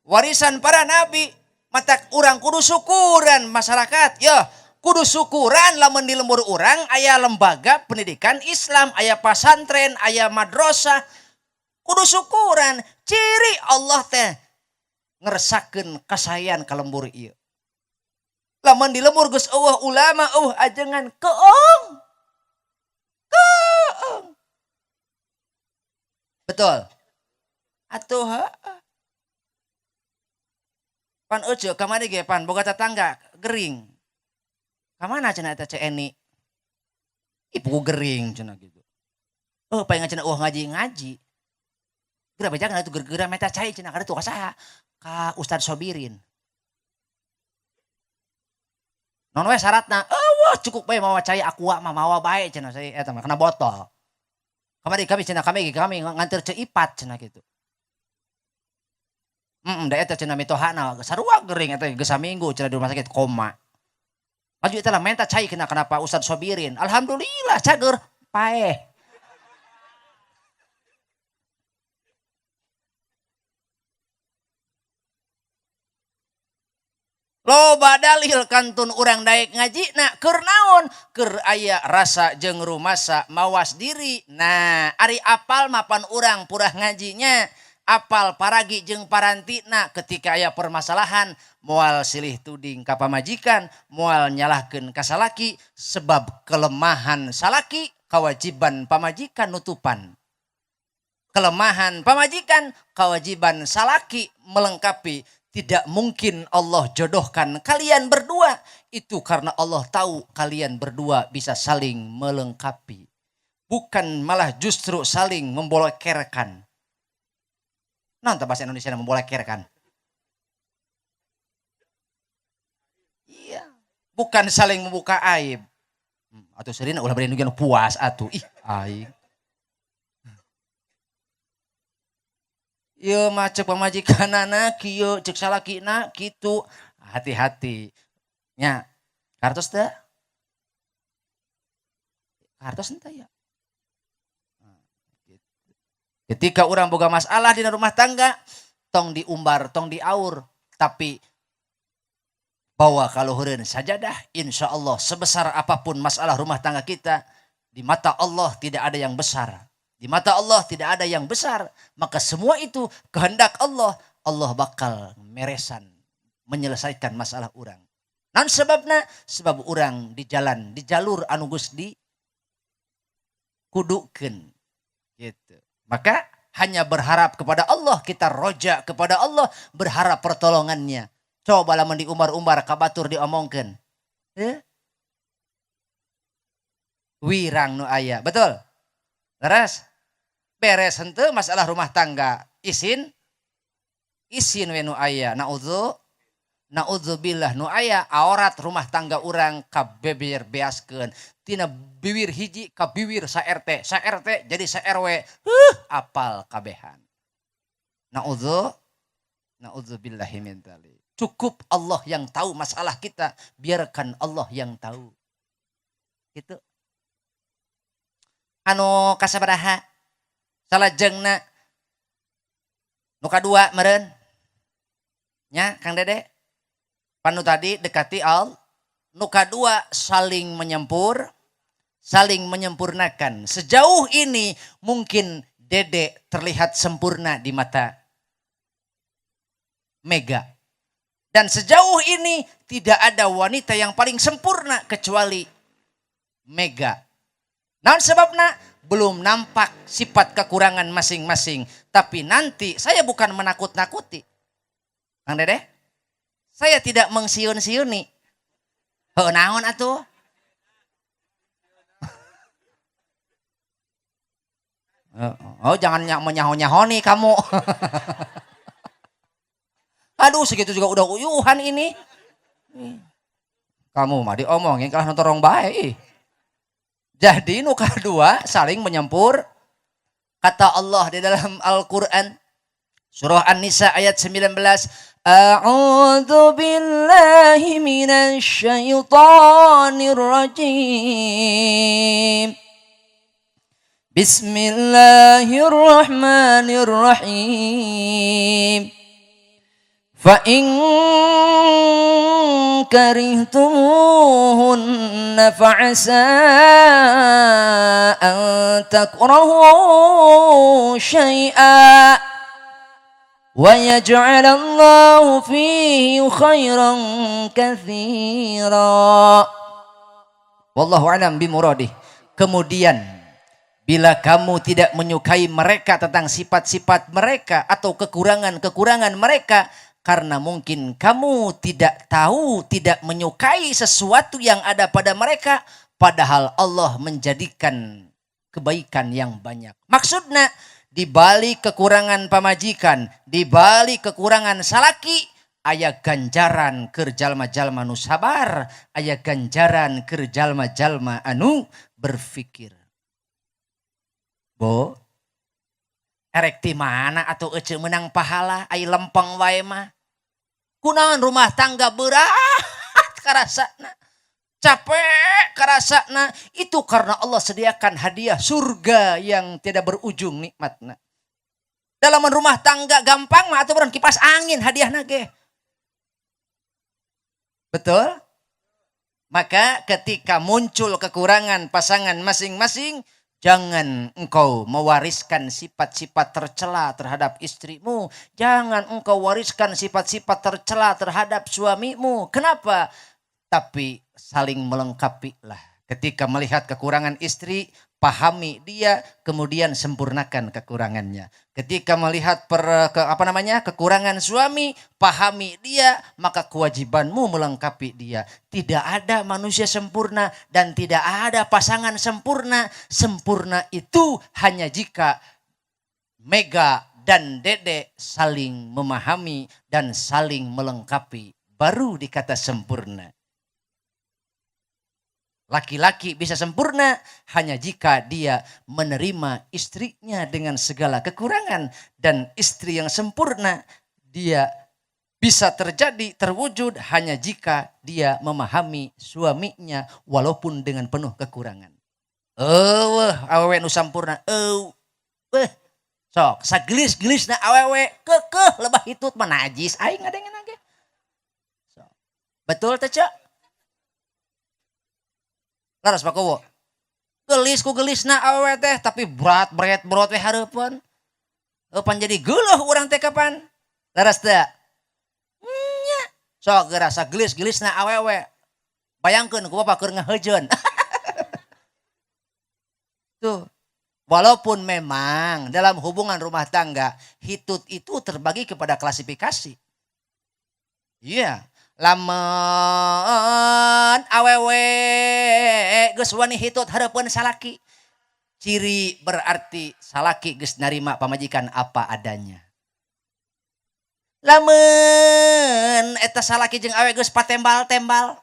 Warisan para nabi. Matak urang kudu syukuran masyarakat ya. Kudu syukuran lamun di lembur urang aya lembaga pendidikan Islam, aya pasantren, aya madrasah. Kudu syukuran. Ciri Allah teh ngeresakeun kasayan ka lembur ieu. Lamun di lembur geus eueuh ulama, eueuh ajengan keong. Keong. Betul. Atuh heuh. Pan euceu kamari ge pan boga tetangga gering. Kamana cenah eta Ceu Eni? Ibu gering cenah gitu. Oh, paling cenah eueuh ngaji-ngaji. Geura bejakeun atuh geura-geura meta cai cenah kada tuh ka saha? Ka Ustad Sobirin. Non we syaratna? Eueuh cukup bae mawa cai aqua mah mawa bae cenah saya eta mah kana botol. Kamari kami cenah kami nganteur Ceu Ipat cenah kitu. Da eta cenah mitohana sarua geuring eta geus saminggu cenah di rumah sakit koma. Maju eta lah menta cai kena kenapa Ustaz Sobirin. Alhamdulillah cager paeh. Loba dalil kantun urang daek ngaji na keur naon? Keur aya rasa jeung rumasa mawas diri. Nah, ari apal mapan urang purah ngajinya, apal paragi jeung parantina ketika aya permasalahan moal silih tuding ka pamajikan, moal nyalahkeun ka salaki sebab kelemahan salaki kewajiban pamajikan nutupan. Kelemahan pamajikan kewajiban salaki melengkapi. Tidak mungkin Allah jodohkan kalian berdua. Itu karena Allah tahu kalian berdua bisa saling melengkapi. Bukan malah justru saling membolekerkan. Nah, bahasa Indonesia membolekerkan. Iya. Bukan saling membuka aib. Atau sering ulah beri nugian puas atuh. Ih, aing. Ieu mah cek pamajikanana kieu, cek salakina kitu. Hati-hati. Nya, kartos teu? Kartos henteu ya? Ketika urang boga masalah dina rumah tangga, tong diumbar, tong diaur, tapi bawa kaluhureun sajadah, insya Allah sebesar apapun masalah rumah tangga kita, di mata Allah tidak ada yang besar. Di mata Allah tidak ada yang besar. Maka semua itu kehendak Allah. Allah bakal meresan, menyelesaikan masalah urang. Nan sebabna? Sebab urang di jalan, di jalur anu geus di kudukeun. Gitu. Maka hanya berharap kepada Allah, kita roja kepada Allah, berharap pertolongannya. Coba lamun diumbar-umbar kabatur diomongkeun. Wirang nu aya, betul? Leres? Beres henteu masalah rumah tangga. Isin we nu aya. Naudzubillah nu aya aurat rumah tangga urang kabeber beaskeun. Tina biwir hiji ka biwir sa RT, sa RT jadi sa RW. Apal kabehan. Naudzubillahi min dzalik. Cukup Allah yang tahu masalah kita, biarkan Allah yang tahu. Gitu. Anu kasabaraha salajengna nu kadua meureun nya Kang Dede. Panu tadi dekati al, nu kadua saling menyempur, saling menyempurnakan. Sejauh ini mungkin Dede terlihat sempurna di mata Mega. Dan sejauh ini tidak ada wanita yang paling sempurna kecuali Mega. Naon sebabna? Belum nampak sifat kekurangan masing-masing. Tapi nanti saya bukan menakut-nakuti. Kang Dede, saya tidak mengsiun-siuni. Heuh naon atuh? Oh, jangan menyaho-nyahoni kamu. Aduh, segitu juga udah uyuhan ini. Kamu mah diomongin kalah nonton rong bae. Jadi nu kadua saling menyempur. Kata Allah di dalam Al-Quran surah An-Nisa ayat 19. A'udzu billahi minasyaitonir rajim. Bismillahirrahmanirrahim. Fa in karihtumuhunna fa'asa an takrahu syai'a wa yaj'alallahu fihi khairan katsira. Wallahu a'lam bimuradih. Kemudian bila kamu tidak menyukai mereka tentang sifat-sifat mereka atau kekurangan-kekurangan mereka, karena mungkin kamu tidak tahu, tidak menyukai sesuatu yang ada pada mereka, padahal Allah menjadikan kebaikan yang banyak. Maksudnya, di balik kekurangan pamajikan, di balik kekurangan salaki, Aya ganjaran keur jalma-jalma nu sabar, aya ganjaran keur jalma-jalma anu berfikir. Bo, erek ti mana atuh ece menang pahala ai lempeng wae mah. Kunaon rumah tangga berat karasana, capek karasana, itu karena Allah sediakan hadiah surga yang tidak berujung nikmatna. Dalam rumah tangga gampang mah atuh beureun kipas angin hadiahna ge. Betul? Maka ketika muncul kekurangan pasangan masing-masing, jangan engkau mewariskan sifat-sifat tercela terhadap istrimu. Jangan engkau wariskan sifat-sifat tercela terhadap suamimu. Kenapa? Tapi saling melengkapilah. Ketika melihat kekurangan istri, pahami dia, kemudian sempurnakan kekurangannya. Ketika melihat kekurangan suami, pahami dia, maka kewajibanmu melengkapi dia. Tidak ada manusia sempurna dan tidak ada pasangan sempurna. Sempurna itu hanya jika Mega dan Dede saling memahami dan saling melengkapi, baru dikata sempurna. Laki-laki bisa sempurna hanya jika dia menerima istrinya dengan segala kekurangan. Dan istri yang sempurna dia bisa terjadi, terwujud hanya jika dia memahami suaminya walaupun dengan penuh kekurangan. Eueuh, awewe nu sampurna, eueuh. Sok, sagelis-gelisna awewe kekeh lebah hitut mah najis aing ngadengeun ge. Sok. Betul teh, Cek? Laras Pak Kowo. Gelis ku gelisna awewe teh tapi berat bret brot we hareupeun. Pan jadi geuleuh urang teh kapan? Laras teu? Nya. Sok gerasa gelis-gelisna awewe. Bayangkeun ku bapak keur ngaheujeun. Tuh. Walaupun memang dalam hubungan rumah tangga hitut itu terbagi kepada klasifikasi. Iya. Lamun awewe geus wani hitut hareupeun salaki, ciri berarti salaki geus narima pamajikan apa adanya. Lamun eta salaki jeung awewe geus patembal-tembal,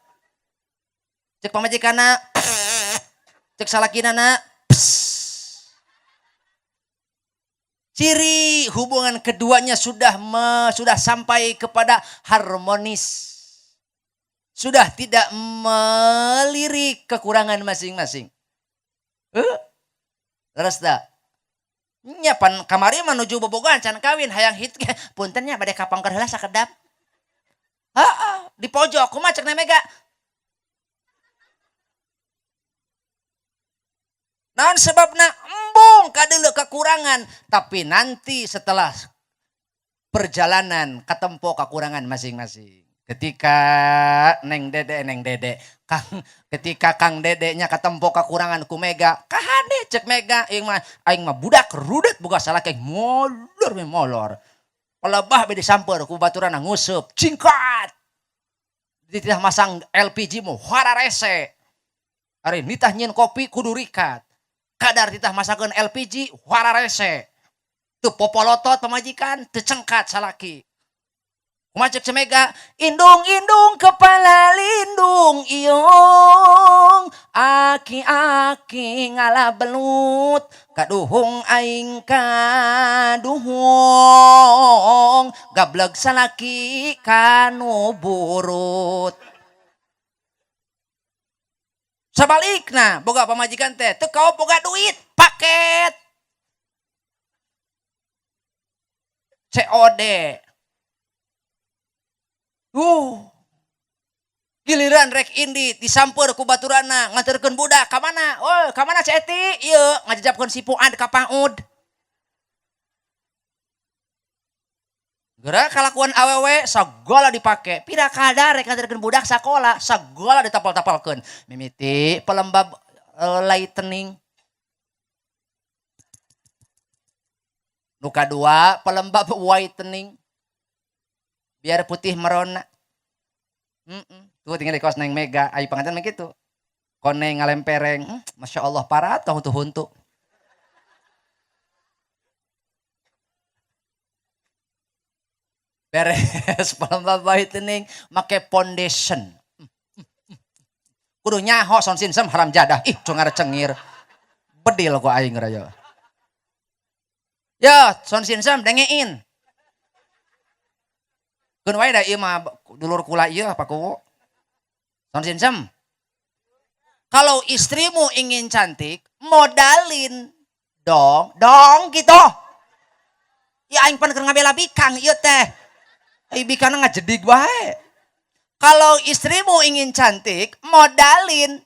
cek pamajikanna, cek salakinana, ciri hubungan keduanya sudah sampai kepada harmonis. Sudah tidak melirik kekurangan masing-masing. Terus tak? Nya pan kamari menuju bobogohan can kawin hayang hit punten nya bade kapangker heula sakedap. Heeh, di pojok kumaha cek Mega. Naon sebabna embung kadeuleu kekurangan, tapi nanti setelah perjalanan katempo kekurangan masing-masing. Ketika Neng Dede, Kang, ketika Kang Dedenya katempo kekurangan ku Mega, kahade cek Mega, aing mah budak rudet boga salah kayak molor we molor. Pelebah be disamper ku baturana nguseup, cingkat. Dititah masang LPG mu hararese. Ari nitah nyieun kopi kudu rikat. Kadar titah masakeun LPG hararese. Teu popolotot pamajikan, teu cengkat salaki. Kumaha cek Mega, indung-indung kepala lindung iung, aki-aki ngala belut, kaduhung aing kaduhung, gableg salaki kanu burut. Sabalikna boga pamajikan teh teu kaop boga duit, paket COD. Giliran rek indi disamper ku baturana nganterkeun budak ka mana? Oh, ka mana Cek Eti? Ieu ngajajapkeun si Fuad ka PAUD. Geura kalakuan awewe sagala dipake. Pira kadar rek nganterkeun budak sakola, sagala ditapal-tapalkeun. Mimiti pelembab lightening. Nu kadua pelembab whitening. Biar putih merona. Tuh tinggal di kos Neng Mega, ayo pengantin mah gitu. Koneng ngalempereng, Masya Allah parah tong tuh huntu. Beres pelembab whitening make foundation. Kudu nyaho son sinsem haram jadah. Ih, cungar cengir. Bedil ku aing raya. Ya, son sinsem dengein. Keun wae da ieu mah dulur kula ieu Pak Kuwu. Son sinsem. Kalau istrimu ingin cantik, modalin dong, dong gitu. Ya aing pan keur ngabela bikang ieu teh. Ai bikangna ngajedig wae. Kalau istrimu ingin cantik, modalin.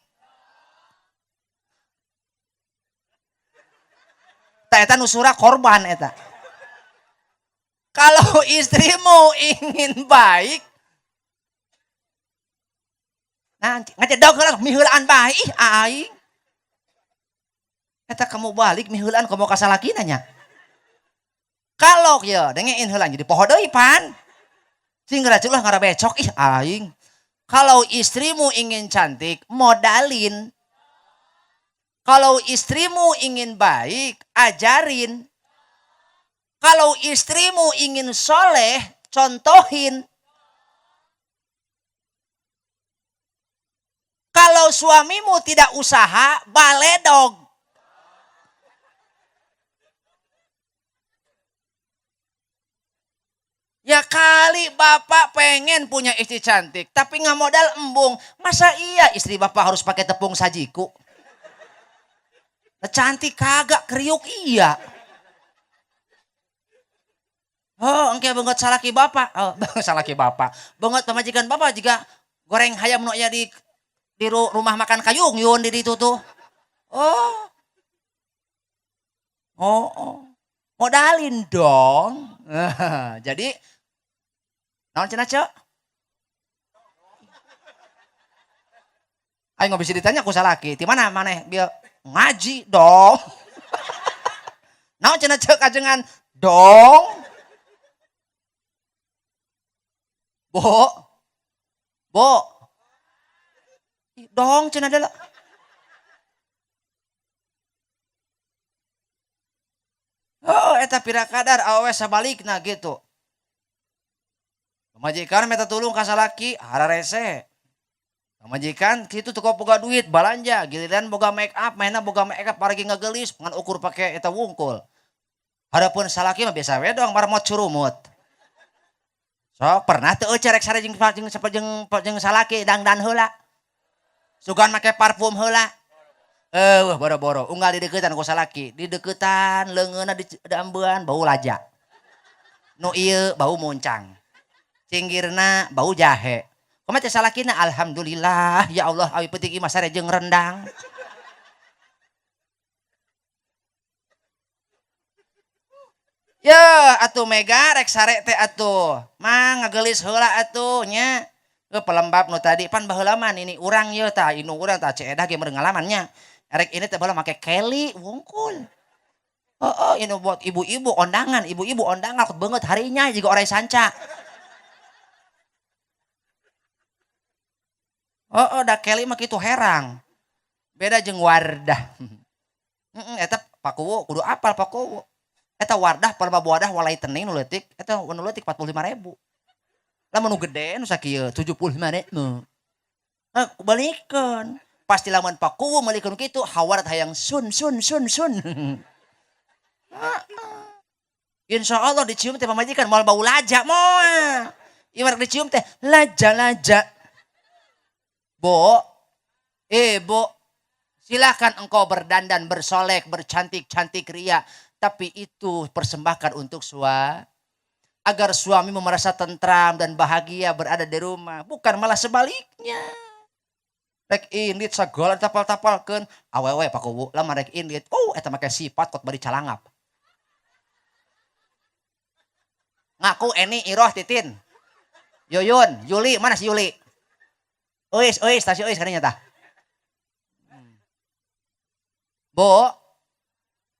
Tah eta nu sura korban eta. Kalau istrimu ingin baik, nah ngajedog heula miheulaan bae ih aing. Eta kamu balik miheulaan komo ka salakina nya. Kalau ya dengein heula jadi poho deui pan. Sing ngeracul lah ngarabecok ih aing. Kalau istrimu ingin cantik, modalin. Kalau istrimu ingin baik, ajarin. Kalau istrimu ingin soleh, contohin. Kalau suamimu tidak usaha, baledog. Ya kali bapak pengen punya istri cantik, tapi nggak modal embung. Masa iya istri bapak harus pakai tepung sajiku? Cantik kagak, kriuk iya. Oh, engke banget salaki bapak. Oh, salaki bapak. Banget pamajikan bapak juga goreng hayam nu aya di rumah makan kayung yun di ditu tuh. Oh. Oh, oh. Modalin dong. Jadi naon cenah, Cok? Aing nggak bisa ditanya ku salaki. Di mana maneh bieu ngaji dong. Naon cenah Cok kajengan dong. Bo. Bo. Dong cenah adalah. Oh, eta pira kadar awewe sabalikna gitu. Pamajikan minta tulung ka salaki, hararese. Pamajikan kitu teu boga duit balanja, giliran boga make up, mainna boga make up paragi ngagelis, ngan ukur pake eta wungkul. Hareupeun salaki mah biasa we doang marmot curumut. Sok pernah teu eueuh rek sare jeung jeung salaki dangdan heula. Sugan make parfum heula. Eueuh boro-boro unggal dideuketan ku salaki, dideuketan leungeunna di ambean bau laja. Nu ieu bau muncang. Cinggirna bau jahe. Kumaha teh salakina alhamdulillah ya Allah awi peuting ieu mah sare jeung rendang. Ya atuh Mega rek sare teh atuh. Mah ngagelis heula atuh nya. Pelembab nu tadi pan baheula mah nini urang ieu tah indung urang tah Ceedah ge meureun ngalamannya. Erek ini teh baheula make Kelly wungkul. Heeh, ini buat ibu-ibu ondangan, ibu-ibu ondangan banget harinya juga orai sanca. Heeh, da Kelly mah kitu herang. Beda jeung Wardah. Heeh, eta Pakuwu kudu apal Pakuwu. Eta Wardah pelembab wadah walai tening nu leutik, eta nu leutik 45.000. Lamun nu gede nu sakieu 75.000. Heh, balikeun. Pasti lamun Pakuwu meulikeun kitu hawarat hayang sun sun sun sun. Insya Allah dicium teh pamajikan moal bau laja moal. Ieu mah dicium teh laja laja. Bo, bo, silakan engkau berdandan, bersolek, bercantik-cantik ria, tapi itu persembahkan untuk suami agar suami merasa tentram dan bahagia berada di rumah, bukan malah sebaliknya. Rek indit sagala tapal-tapalkeun, awewe Pakuwu lamun rek indit, oh eta make sifat kot bari calangap. Ngaku Eni, Iroh, Titin, Yuyun, Yuli, mana si Yuli? Ois, ois, tah si ois kadinya tah. Bo,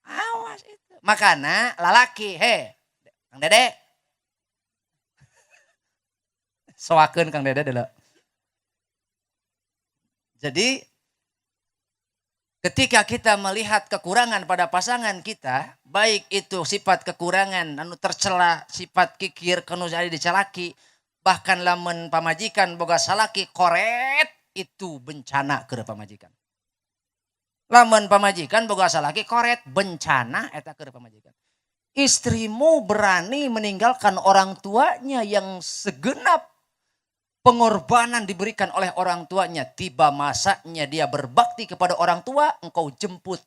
awas itu. Makana lalaki, he, Kang Dede. Soakeun Kang Dede dulu. Jadi ketika kita melihat kekurangan pada pasangan kita, Baik itu sifat kekurangan anu tercela, sifat kikir kanu jadi dicelaki, bahkan lamun pamajikan boga salaki koret, itu bencana keur pamajikan. Lamun pamajikan boga salaki koret, bencana eta keur pamajikan. Istrimu berani meninggalkan orang tuanya yang segenap pengorbanan diberikan oleh orang tuanya. Tiba masanya dia berbakti kepada orang tua, engkau jemput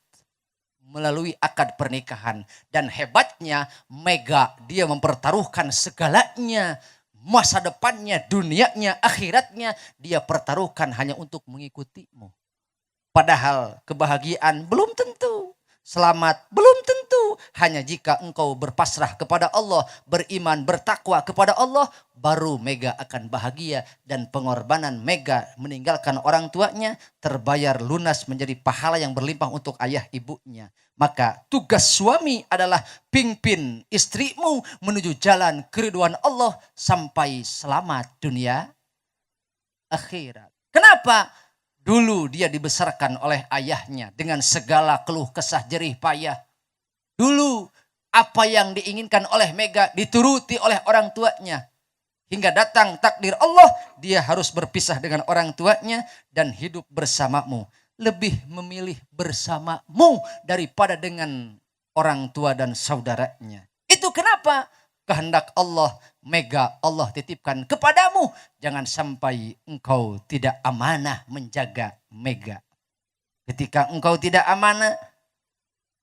melalui akad pernikahan. Dan hebatnya Mega, dia mempertaruhkan segalanya, masa depannya, dunianya, akhiratnya, dia pertaruhkan hanya untuk mengikutimu. Padahal kebahagiaan belum tentu, selamat belum tentu. Hanya jika engkau berpasrah kepada Allah, beriman, bertakwa kepada Allah, baru Mega akan bahagia. Dan pengorbanan Mega meninggalkan orang tuanya terbayar lunas menjadi pahala yang berlimpah untuk ayah ibunya. Maka tugas suami adalah pimpin istrimu menuju jalan keriduan Allah sampai selamat dunia akhirat. Kenapa? Dulu dia dibesarkan oleh ayahnya dengan segala keluh kesah jerih payah. Dulu apa yang diinginkan oleh Mega dituruti oleh orang tuanya. Hingga datang takdir Allah, dia harus berpisah dengan orang tuanya dan hidup bersamamu. Lebih memilih bersamamu daripada dengan orang tua dan saudaranya. Itu kenapa? Kehendak Allah, Mega Allah titipkan kepadamu. Jangan sampai engkau tidak amanah menjaga Mega. Ketika engkau tidak amanah,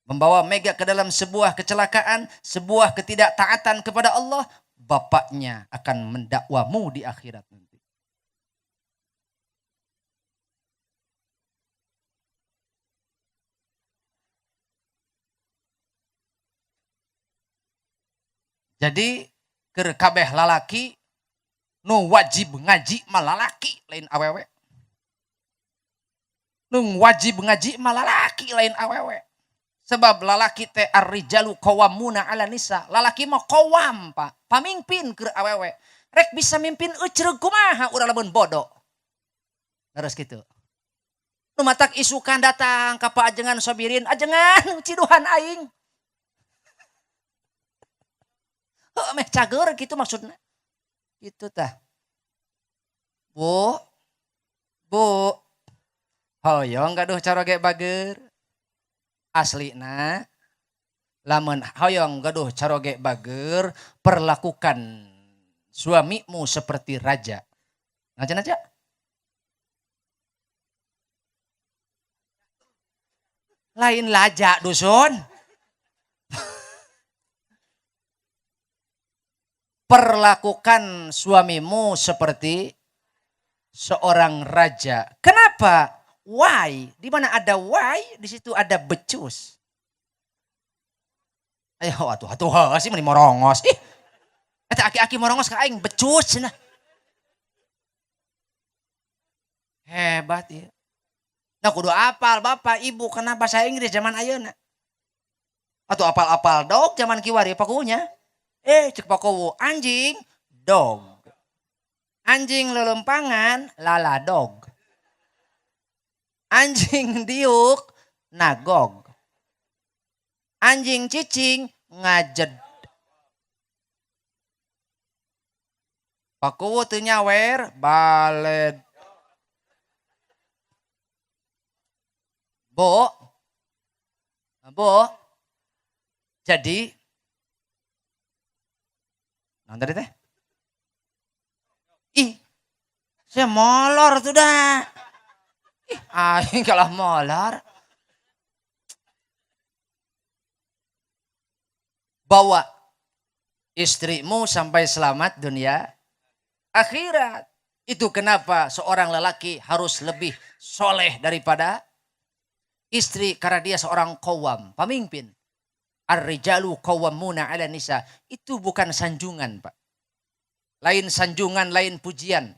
membawa Mega ke dalam sebuah kecelakaan, sebuah ketidaktaatan kepada Allah, bapaknya akan mendakwamu di akhirat nanti. Jadi keur kabeh lalaki nu wajib ngaji mah lalaki lain awewe. Nu wajib ngaji mah lalaki lain awewe. Sebab lalaki teh ar-rijalu qawwamuna 'ala nisa. Lalaki mah qawwam, Pak, pamimpin keur awewe. Rek bisa mimpin eucreug kumaha urang lamun bodoh. Terus kitu. Nu matak isukan datang ka Pak Ajengan Sobirin, ajengan ciduhan aing. Heuh meh cager gitu maksudna. Gitu tah. Bu. Bu. Hoyong gaduh caroge bager. Aslina lamun hoyong gaduh caroge bager, perlakukan suamimu seperti raja. Ngajen aja. Lain laja dusun. Perlakukan suamimu seperti seorang raja. Kenapa? Why? Di mana ada why, di situ ada becus. Ayo atuh atuh sih meni morongos. Ih. Eta aki-aki morongos ka aing becus cenah. Hebat ya. Nah kudu apal bapak ibu kena bahasa Inggris zaman ayeuna. Atuh apal-apal dog zaman kiwari pakunya. Cek pakowo anjing dog. Anjing lelempangan lala dog. Anjing diuk nagog. Anjing cicing ngajed. Pakuwu teu nyawer baled. Bu. Bu. Jadi nah, tadi teh. Ih. Saya molor tuh dah. Ih, aing kalah molor. Bawa istrimu sampai selamat dunia akhirat. Itu kenapa seorang lelaki harus lebih soleh daripada istri, karena dia seorang qawwam, pemimpin. Ar-rijalu qawwamuna 'ala nisa. Itu bukan sanjungan, Pak. Lain sanjungan, lain pujian.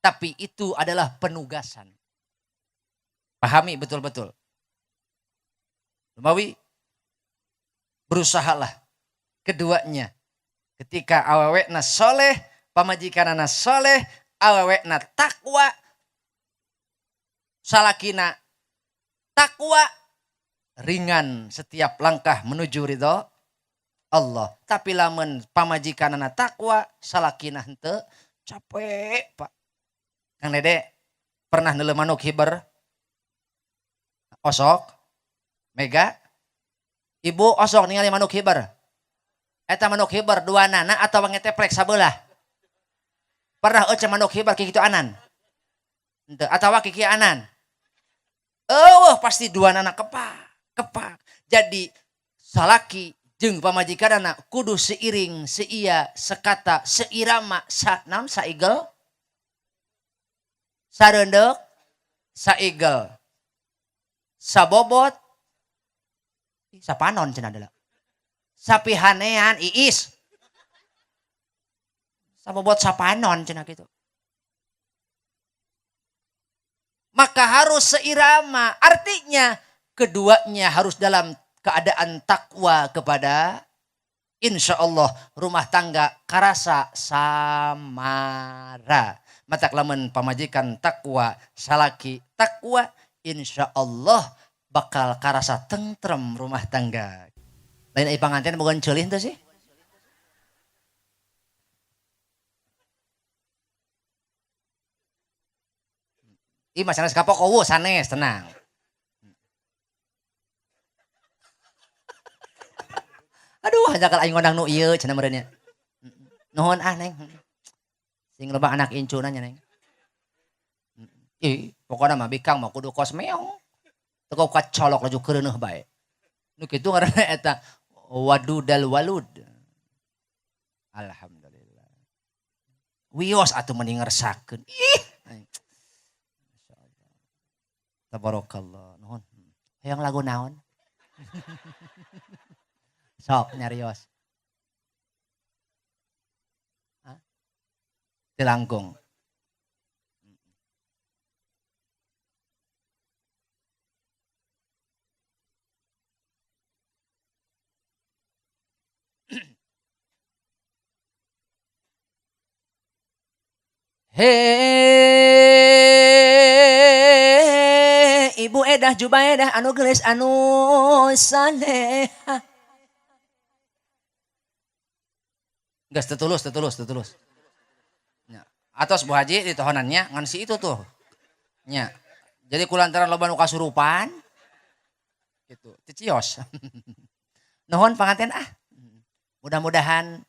Tapi itu adalah penugasan. Pahami betul-betul. Lumawi, berusahalah keduanya. Ketika awewekna soleh, pamajikanana soleh, awewekna takwa, salakina takwa, ringan setiap langkah menuju ridho Allah. Tapi lamun pamajikanana takwa, salakina henteu, capek, Pak. Kang Dede pernah neuleuh manuk hiber? Osok? Mega? Ibu osok ningali manuk hiber? Eta manuk hiber dua nana atau ngeteplek sabelah? Pernah eueuh manuk hiber kikitu anan? Henteu, atawa kiki anan? Eueuh pasti dua nana kepak, kepak. Jadi salaki jeung pamajikanana kudu seiring, seia, sekata, seirama, sa naon saigel? Sareundeuk, saigel. Sabobot, sapanon cenah deuleu. Sapihanean iis. Sabobot sapanon cenah kitu. Maka harus seirama, artinya keduanya harus dalam keadaan takwa kepada insya Allah rumah tangga karasa samara. Matak lamun pamajikan takwa, salaki takwa, insya Allah bakal karasa tentrem rumah tangga. Lain ai panganten boga ceulih teu sih? Ih mas sanes kapok kowo sanes tenang. Aduh hanjakal aing ngondang nu ieu cenah meureun nya. Nuhun ah neng. Sing loba anak incuna nya neng. Ih pokona mah bikang mah kudu kos meong. Teu kacolok laju kereuneuh bae. Nu kitu ngaranna eta wadudal walud. Alhamdulillah. Wios atuh mending ngersakeun. Ih. Tabarakallah. Nuhun. Hayang lagu naon? Sok nyarios. Hah? Tilangkung. Hei Ibu Edah Jubaedah anu gelis anu saleha. Geus tetulus tetulus tetulus. Nya. Atos Bu Haji di tohonannya ngan si itu tuh. Nya. Jadi kulantaran loba nu kasurupan gitu, teu cios. Nuhun panganten ah. Mudah-mudahan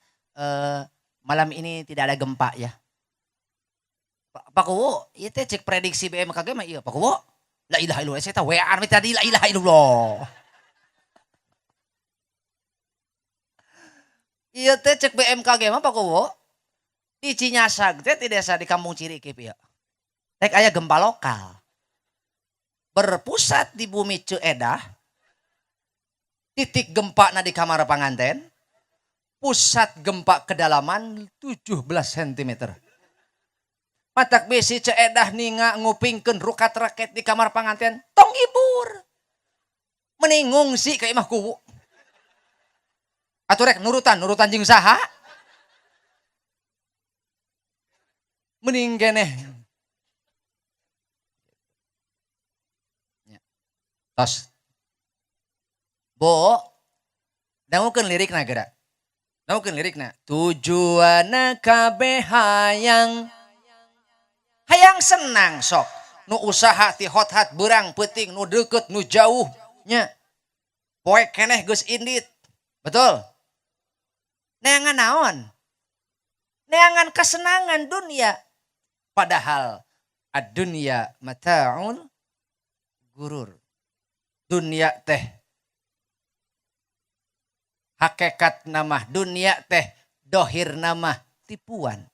malam ini tidak ada gempa ya. Pak Kuwu, ieu teh cek prediksi BMKG mah ieu Pak Kuwu. La ilaha illallah, saya teh WA tadi la ilaha illallah. Ieu teh cek BMKG mah Pak Kuwu. Di Cinyasag teh di desa di Kampung Cirikip ieu. Rek aya gempa lokal. Berpusat di bumi Ceedah. Titik gempa na di kamar panganten. Pusat gempa kedalaman 17 cm. Matak bisi Ceedah ninga ngupingkeun rukat raket di kamar panganten, tong ibur. Mending ngungsi ka imah kuwu. Atuh rek nurutan, nurutan jeung saha? Mending keneh. Ya. Tos. Bo, dangukeun lirikna geura. Dangukeun lirikna. Tujuanna kabeh hayang hayang senang sok. Nu usaha ti hot-hat berang peuting nu deukeut nu jauh nya. Poe keneh geus indit. Betul? Neangan naon? Neangan kesenangan dunia. Padahal ad-dunya mata'ul gurur. Dunia teh hakikat nama dunia teh dohir nama tipuan.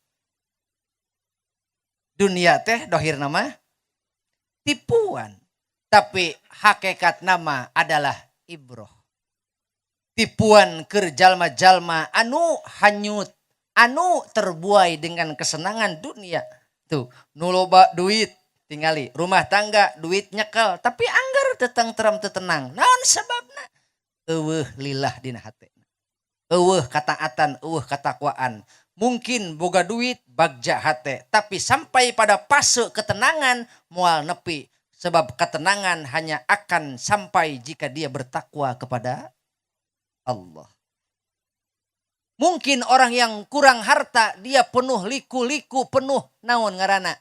Dunia teh dohir nama tipuan. Tapi hakikat nama adalah ibroh. Tipuan keur jalma-jalma anu hanyut, anu terbuai dengan kesenangan dunia. Tuh, nu loba duit tingali, rumah tangga duit nyekel, tapi anggar teu tentrem teu tenang. Naon sababna? Eueuh lillah dina hate. Eueuh kataatan, eueuh katakwaan. Mungkin boga duit bagja hate, tapi sampai pada fase ketenangan moal nepi. Sebab ketenangan hanya akan sampai jika dia bertakwa kepada Allah. Mungkin orang yang kurang harta dia penuh liku-liku, penuh naon ngaranna.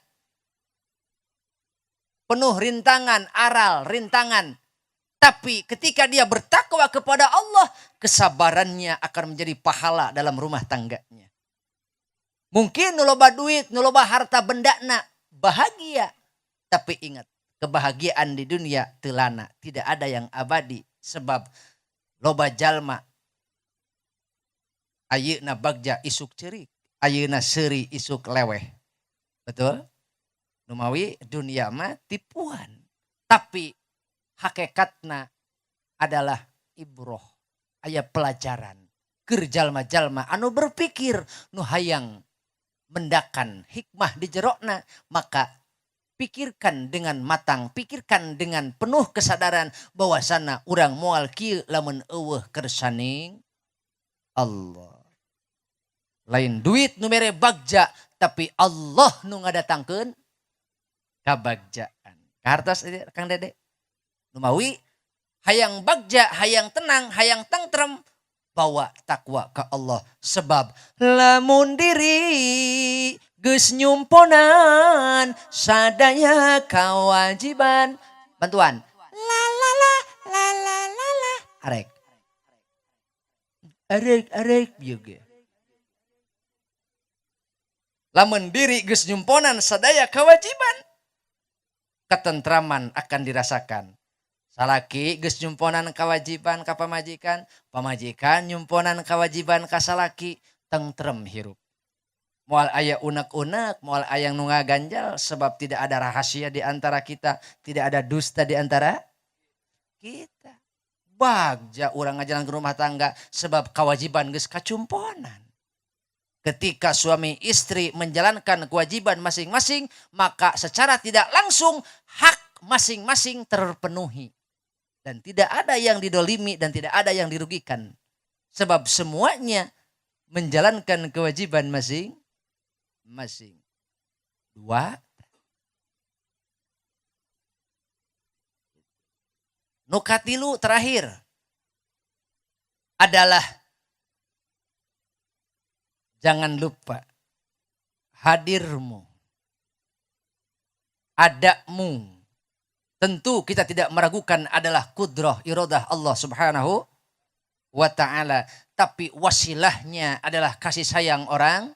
Penuh rintangan, aral, rintangan. Tapi ketika dia bertakwa kepada Allah, kesabarannya akan menjadi pahala dalam rumah tangganya. Mungkin nu loba duit, nu loba harta bendana, bahagia. Tapi ingat, kebahagiaan di dunia telana, tidak ada yang abadi. Sebab loba jalma ayeuna bagja isuk ceurik, ayeuna seuri isuk leweh. Betul? Numawi dunia mah tipuan. Tapi hakikatna adalah ibroh, aya pelajaran. Keur jalma-jalma anu berpikir nu hayang mendakan hikmah di jerokna, maka pikirkan dengan matang, pikirkan dengan penuh kesadaran bahwasana urang moal kieu lamun eueuh kersaning Allah. Lain duit nu mere bagja, tapi Allah nu ngadatangkeun kabagjaan. Kahartos ieu Kang Dede. Numawi hayang bagja, hayang tenang, hayang tentrem, bawa takwa ke Allah. Sebab lamun diri geus nyumponan sadaya kewajiban. Bantuan. La la la la la la la. Arek. Arek arek juga. Lamun diri geus nyumponan sadaya kewajiban, ketentraman akan dirasakan. Salaki geus nyumponan kewajiban ka pamajikan, pamajikan nyumponan kewajiban ka salaki, tentrem hirup. Moal aya unek-unek, moal aya nu ngaganjal, sebab tidak ada rahasia di antara kita, tidak ada dusta di antara kita. Bagja urang ngajalan ke rumah tangga sebab kewajiban geus kacumponan. Ketika suami istri menjalankan kewajiban masing-masing, maka secara tidak langsung hak masing-masing terpenuhi. Dan tidak ada yang didolimi dan tidak ada yang dirugikan. Sebab semuanya menjalankan kewajiban masing-masing. Dua. Nu katilu terakhir adalah jangan lupa hadirmu, adamu. Tentu kita tidak meragukan adalah kudrah iradah Allah Subhanahu wa ta'ala. Tapi wasilahnya adalah kasih sayang orang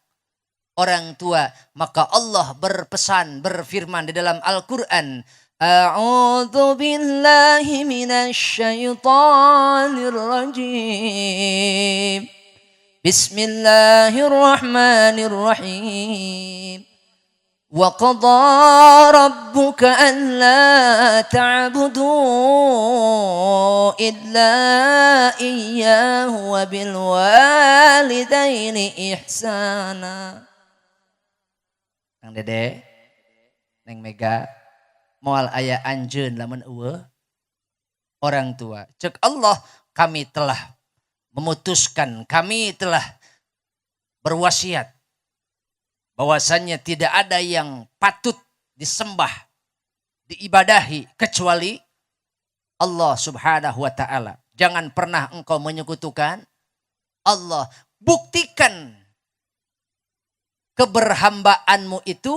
tua. Maka Allah berpesan, berfirman di dalam Al-Quran. A'udzu billahi minasyaitonir rajim. Bismillahirrahmanirrahim. Wa qadha rabbuka alla ta'budu illa iyyahu wa bil walidaini ihsana. Kang Dede, Neng Mega, moal aya anjeun lamun eueuh orang tua. Cek Allah, kami telah memutuskan, kami telah berwasiat bahwasannya tidak ada yang patut disembah, diibadahi kecuali Allah Subhanahu wa ta'ala. Jangan pernah engkau menyekutukan Allah. Buktikan keberhambaanmu itu,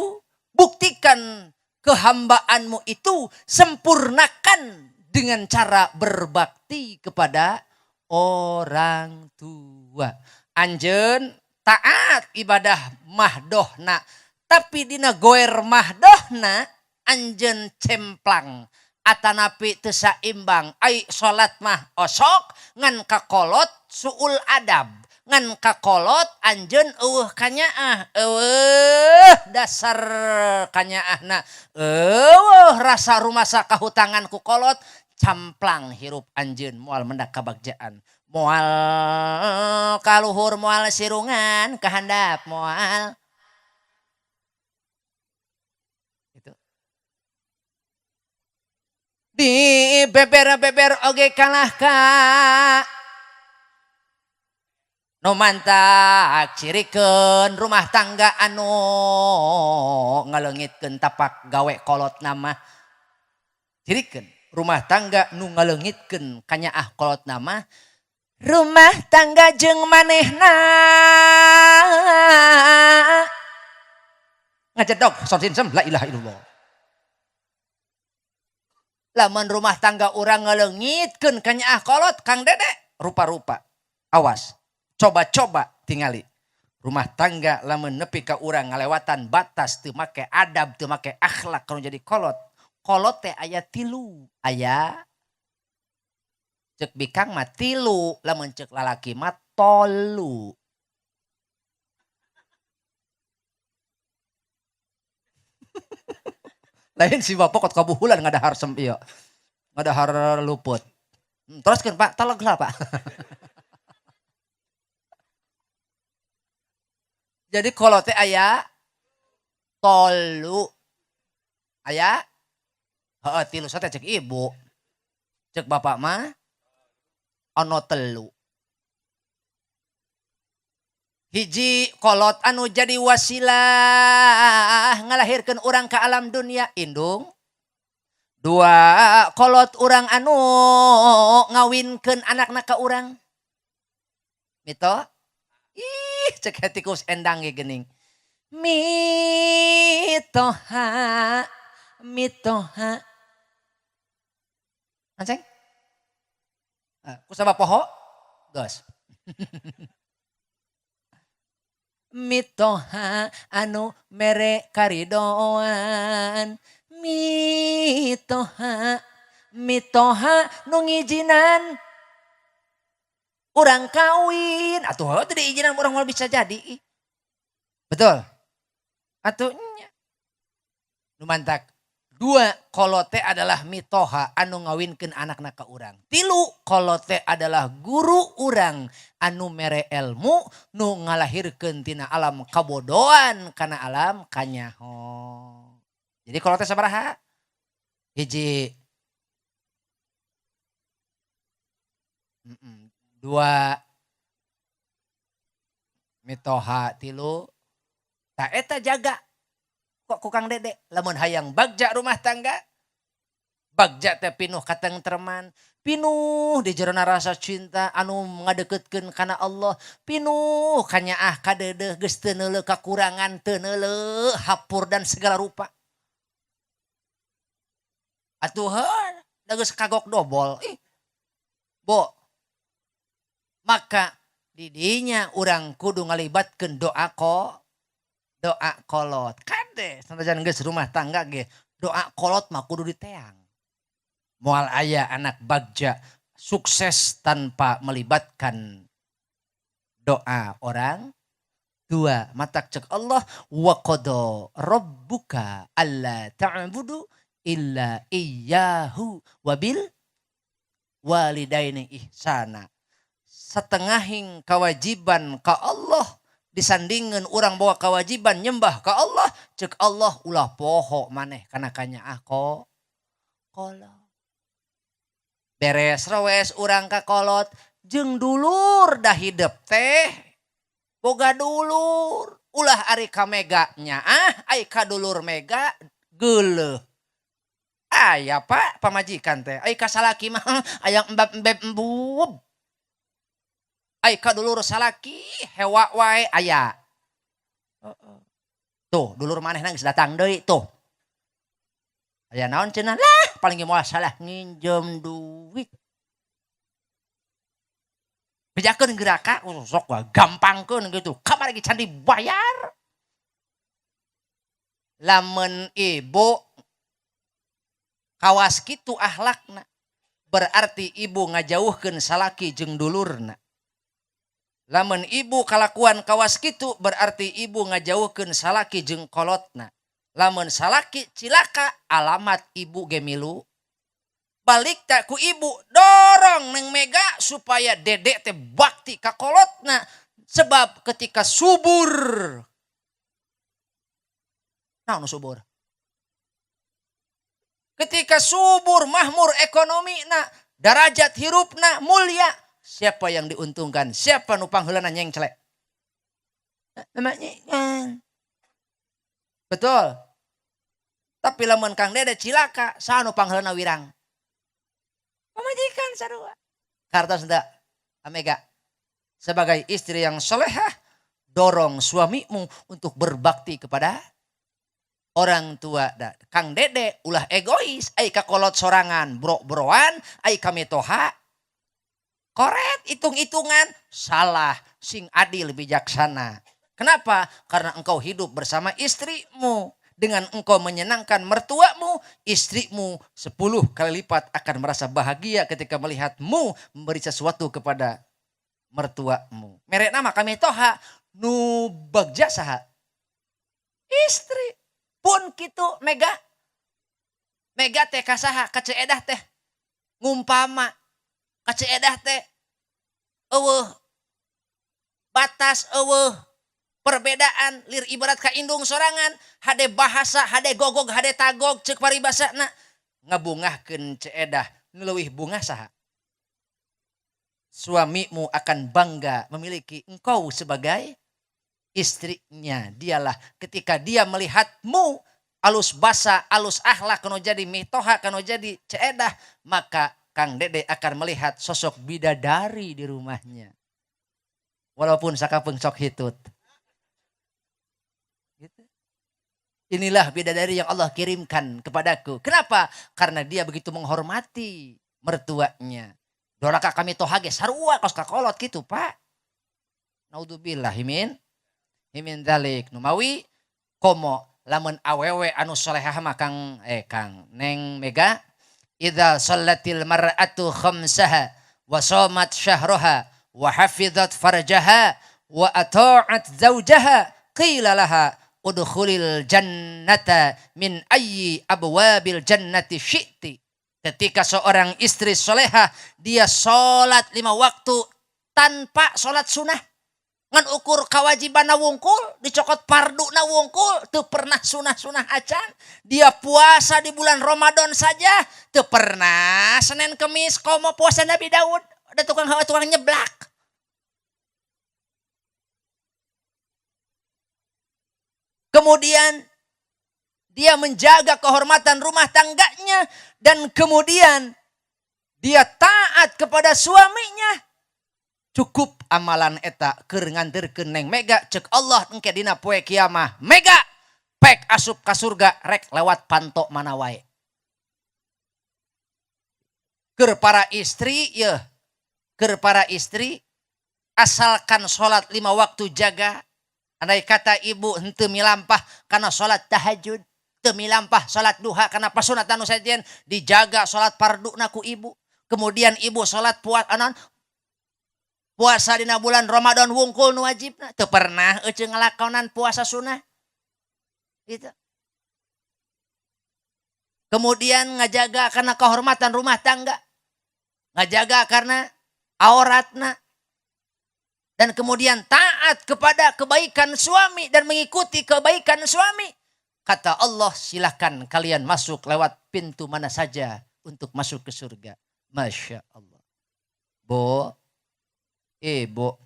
buktikan kehambaanmu itu, sempurnakan dengan cara berbakti kepada orang tua. Anjeun taat ibadah mahdohna, tapi dina goer mahdohna anjeun cemplang atanapi teu saimbang. Ai salat mah osok ngan kakolot suul adab, ngan kakolot anjeun eueuh kanyaah, eueuh dasar kanyaahna, eueuh rasa rumasa kahutangan ku kolot, camplang hirup anjeun moal mendak kabagjaan. Moal kaluhur, moal sirungan kahandap, moal. Itu. Di beber-beber oge kalah ka. Nu mantak cirikeun rumah tangga anu ngaleungitkeun tapak gawe kolot nama. Cirikeun rumah tangga nu ngaleungitkeun kanyaah kolot nama. Rumah tangga jeung manehna ngajedog sound system la ilaha illallah. Lamun rumah tangga urang ngaleungitkeun kanyaah kolot Kang Dede rupa-rupa. Awas, coba-coba tingali. Rumah tangga lamun nepi ka urang ngalewatan batas teu make adab teu make akhlak kalau jadi kolot. Kolot teh aya tilu, aya cek bikang mah tilu, lamun cek lalaki mah tolu. Lain si bapak kot kabuhulan ngadahar sem ieu. Ngadahar luput. Teruskeun Pak, tolong lah Pak. Jadi kolot teh aya tolu. Aya heeh tilu teh cek ibu. Cek bapak mah ono telu. Hiji kolot anu jadi wasilah ngalahirkeun urang ka alam dunia indung. Dua kolot urang anu ngawinkeun anakna ka urang. Mito? Ih cek hatikus endang ge geuning. Mitoha mitoha. Anceng? Kusabab poho? Geus. Mitoha anu mere karidoan. Mitoha mitoha nu ngijinan urang kawin. Atuh teu diijinan urang moal bisa jadi. Betul? Atuh nya. Nu mantak. Dua kolote adalah mitoha anu ngawinkeun anakna ka urang. Tilu kolote adalah guru urang anu mere ilmu nu ngalahirkeun tina alam kabodohan kana alam kanyaho. Jadi kolote sabaraha? Hiji. Dua. Mitoha tilu. Ta eta jaga. Kok ku Kang Dede lamun hayang bagja rumah tangga bagja teh pinuh katengtreman pinuh di jerona rasa cinta anu ngadeukeutkeun kana Allah pinuh kanyaah kadeudeuh geus teu neuleuh kakurangan teu neuleuh hapur dan segala rupa atuh heuh da geus kagok dobol ih bo maka didinya urang kudu ngalibatkeun doa ko doa kolot kade sanajan geus rumah tangga ge doa kolot mah kudu diteang. Moal aya anak bagja sukses tanpa melibatkan doa orang tua. Matak cek Allah wa qada rabbuka alla ta'budu illa iyyahu wabil walidaini ihsana. Setengahing kewajiban ka Allah disandingin orang bawa kewajiban nyembah ke Allah cek Allah ulah poho maneh kana kanyaah ko kolot beres rewes urang ka kolot jeung dulur dah hidep teh boga dulur ulah ari ka mega nyaah ai ka dulur mega geuleuh aya Pak pamajikan teh ai ka salaki mah aya embab-embeb embub ai ka dulur salaki hewa wae aya. Tuh dulur manehna geus datang deui tuh. Aya naon cenah lah paling ge moal salah nginjem duit. Bejakeun geraka sok gampangkeun gitu. Kamari ge can dibayar. Lamun ibu kawas kitu akhlakna berarti ibu ngajauhkeun salaki jeung dulurna. Lamun ibu kalakuan kawas kitu berarti ibu ngajauhkeun salaki jeung kolotna. Lamun salaki cilaka alamat ibu ge milu. Balik tak ku ibu dorong neng mega supaya dedek teh bakti ka kolotna. Sebab ketika subur. Naon subur? Ketika subur mahmur ekonomina, darajat hirupna mulia. Siapa yang diuntungkan? Siapa nu pangheulana nyengcelek? Namanya. Betul. Tapi lamun Kang Dede cilaka, saha nu pangheulana wirang? Pamajikan sarua. Kartos henteu? Amega, sebagai istri yang solehah, dorong suamimu untuk berbakti kepada orang tua. Da, Kang Dede ulah egois, ai kakolot sorangan, bro-broan, ai kamitoha koret hitung-hitungan salah, sing adil bijaksana. Kenapa? Karena engkau hidup bersama istrimu. Dengan engkau menyenangkan mertuamu, istrimu 10 kali lipat akan merasa bahagia ketika melihatmu memberi sesuatu kepada mertuamu. Merek nama kamitoha nu bagja saha? Istri. Pun kitu Mega. Mega teh kasaha? Ka Ceu Edah teh. Ngumpama ka Ceu Edah teh eueuh batas, eueuh perbedaan, lir ibarat ka indung sorangan, hade bahasa, hade gogog, hade tagog ceuk paribasana. Ngabungahkeun Ceu Edah, nu leuwih bungah saha? Suamimu akan bangga memiliki engkau sebagai istrinya. Dialah ketika dia melihatmu alus basa, alus akhlak, kanu jadi mitoha, kanu jadi Ceu Edah, maka Kang Dede akan melihat sosok bidadari di rumahnya. Walaupun sakapeung sok hitut. Gitu. Inilah bidadari yang Allah kirimkan kepadaku. Kenapa? Karena dia begitu menghormati mertuanya. Doraka kamitoha ge sarua kos kakolot gitu, Pak. Naudzubillah himin dzalik. Numawi komo lamun awewe anu solehah mah Kang Neng Mega, idza sallatil mar'atu khamsaha wa shamat syahraha wa hafizat farjaha wa ata'at zawjaha qila laha udkhulil jannata min ayyi abwabil jannati syi'ti. Ketika seorang istri solehah dia sholat 5 waktu tanpa sholat sunnah, ngan ukur kewajiban na wungkul, dicokot pardu na wungkul, teu pernah sunah-sunah acan. Dia puasa di bulan Ramadan saja, teu pernah Senin Kemis komo puasa Nabi Daud, ada tukang hawa tukang nyeblak. Kemudian dia menjaga kehormatan rumah tangganya dan kemudian dia taat kepada suaminya. Cukup amalan eta keur nganterkeun Neng Mega cek Allah engke dina poe kiamah. Mega pek asup ka surga rek lewat panto mana wae. Keur para istri yeuh, keur para istri asalkan salat 5 waktu jaga. Andai kata ibu henteu milampah kana salat tahajud, teu milampah salat duha kana pasunatan nu sejen, dijaga salat farduna ku ibu. Kemudian ibu salat anon puasa dina bulan Ramadan wungkul nu wajibna, teu pernah euceung ngalakonan puasa sunah. Gitu. Kemudian ngajaga karena kehormatan rumah tangga, ngajaga karena auratna, dan kemudian taat kepada kebaikan suami dan mengikuti kebaikan suami. Kata Allah, silahkan kalian masuk lewat pintu mana saja untuk masuk ke surga. Masya Allah. Bu, ibu,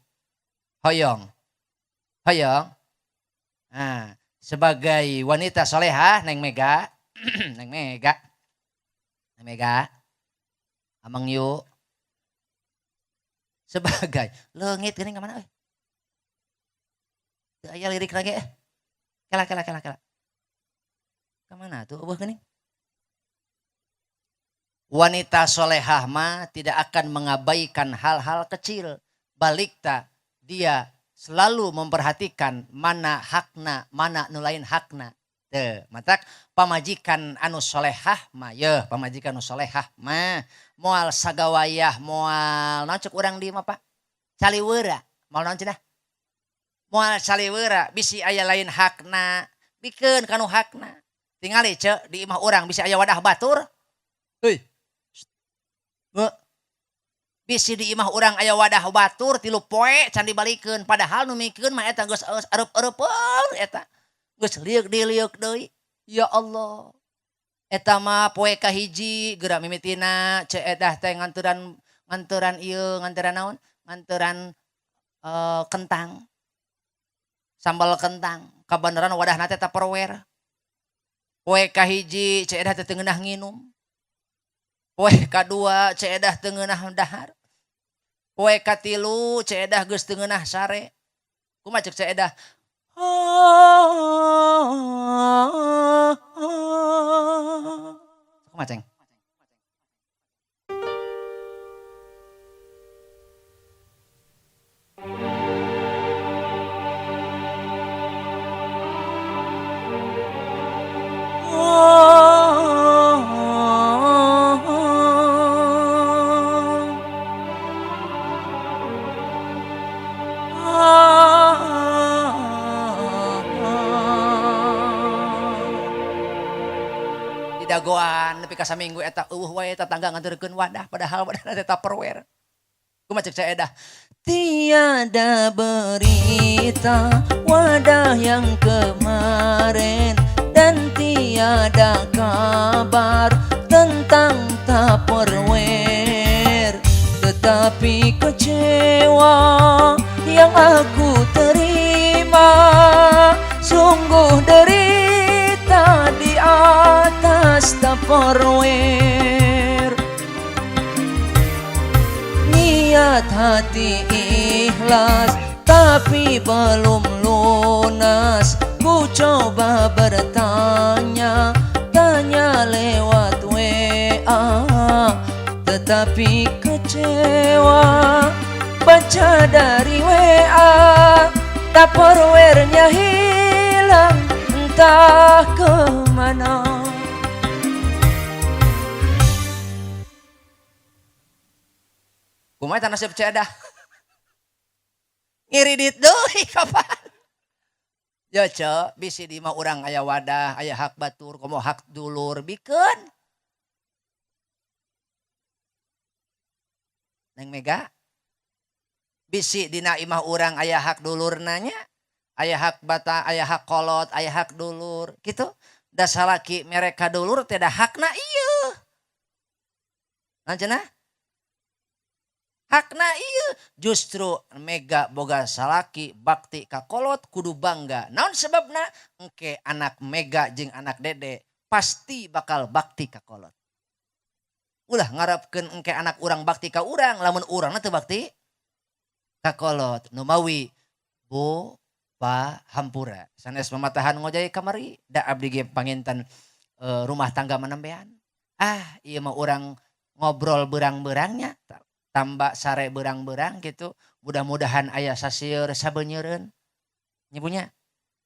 hoyong, hoyong. Nah, sebagai wanita solehah, Neng Mega, Neng Mega, Neng Mega, Amang Yu, sebagai leungit geuning ka mana euy? Teu aya lirik lagi eh. Kela kela kela kela. Ka mana tuh eueuh geuning? Wanita solehah mah tidak akan mengabaikan hal-hal kecil. Balik tak dia selalu memperhatikan mana hakna, mana nu lain hakna. Teu, matak pamajikan anu solehah mah, yeuh pamajikan anu solehah mah moal sagawayah, moal naon cek urang di mah Pak? Caliweura, moal naon cenah? Moal caliweura, bisi aya lain hakna, bikeun kanu hakna. Tingali cek di imah urang bisi aya wadah batur. Heuy. Bisi di imah urang aya wadah batur 3 poe can dibalikeun, padahal nu mikeun mah eta geus areup-areupeun eta. Geus lieuk deui lieuk deui. Ya Allah. Eta mah poe kahiji geura mimitina Ceu Edah teh nganteran ieu, nganteran naon? Nganteran kentang. Sambal kentang. Kabeneran wadahna teh Tupperware. Poe kahiji Ceu Edah teh teu ngeunah nginum. Poe kadua Ceu Edah teu ngeunah dahar. Poe katilu Ceu Edah geus teu ngeunah sare. Kumaha cek Ceu Edah? Kumaha ceng? Dagoan nepi ka saminggu eta eueuh wae tetangga nganterkeun wadah padahal wadahna teh Tupperware. Kumaha cek Ceu Edah? Tiada berita wadah yang kemarin dan tiada kabar tentang Tupperware. Tetapi kecewa yang aku terima, sungguh derita di atas Tupperware. Niat hati ikhlas tapi belum lunas. Ku coba bertanya, tanya lewat WA, tetapi kecewa baca dari WA. Tupperware-nya hilang entah kemana. Kumaha eta nasib Ceu Edah? Ngiridit deui kapan? Ya Ceu, bisi di mah urang aya wadah, aya hak batur, komo hak dulur, bikeun. Neng Mega, bisi dina imah urang aya hak dulur nanya, aya hak bata, aya hak kolot, aya hak dulur, gitu. Da salaki mereka dulur teh da hakna ieu. Lanceuna? Hakna ieu justru Mega boga salaki bakti ka kolot kudu bangga. Naon sebabna? Engke anak Mega jeung anak Dede pasti bakal bakti ka kolot. Ulah ngarepkeun engke anak urang bakti ka urang lamun urangna teu bakti ka kolot. Numawi Bu Pa hampura sanes mamatahan ngojay kamari da abdi ge panginten rumah tangga manembean. Ah ieu mah urang ngobrol berang-berangnya tambah sare berang-berang gitu. Mudah-mudahan aya sasieur sabenyeureun. Nyibunya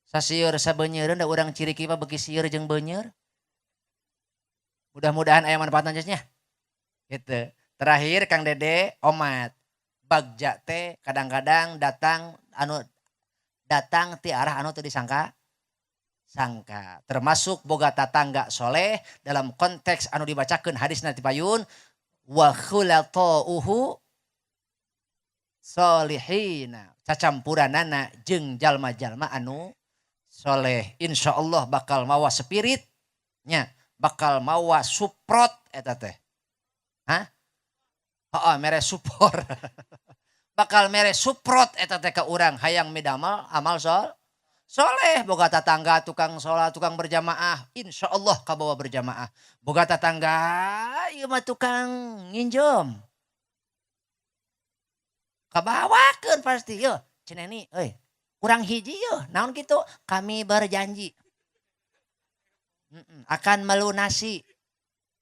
sasieur sabenyeureun da urang ciri mah beuki sieur jeung beuneur. Mudah-mudahan aya manfaatna nya. Gitu. Terakhir Kang Dede omat. Bagja teh kadang-kadang datang anu datang ti arah anu teu disangka sangka. Termasuk boga tatangga soleh dalam konteks anu dibacakeun hadisna ti payun wa khulata'uhu solihina, cacampuranana jeung jalma-jalma anu soleh. Insyaallah bakal mawa spiritnya, bakal mawa suprot eta teh. Hah? Heeh, mere supor. Bakal mere suprot eta teh ka urang hayang midamal amal soleh. Boga tatangga tukang sholat, tukang berjamaah, insyaallah kabawa berjamaah. Boga tatangga ieu mah tukang nginjem, kabawakeun pasti yeuh. Ceneni euy, kurang hiji yeuh, naon kitu? Kami berjanji akan melunasi.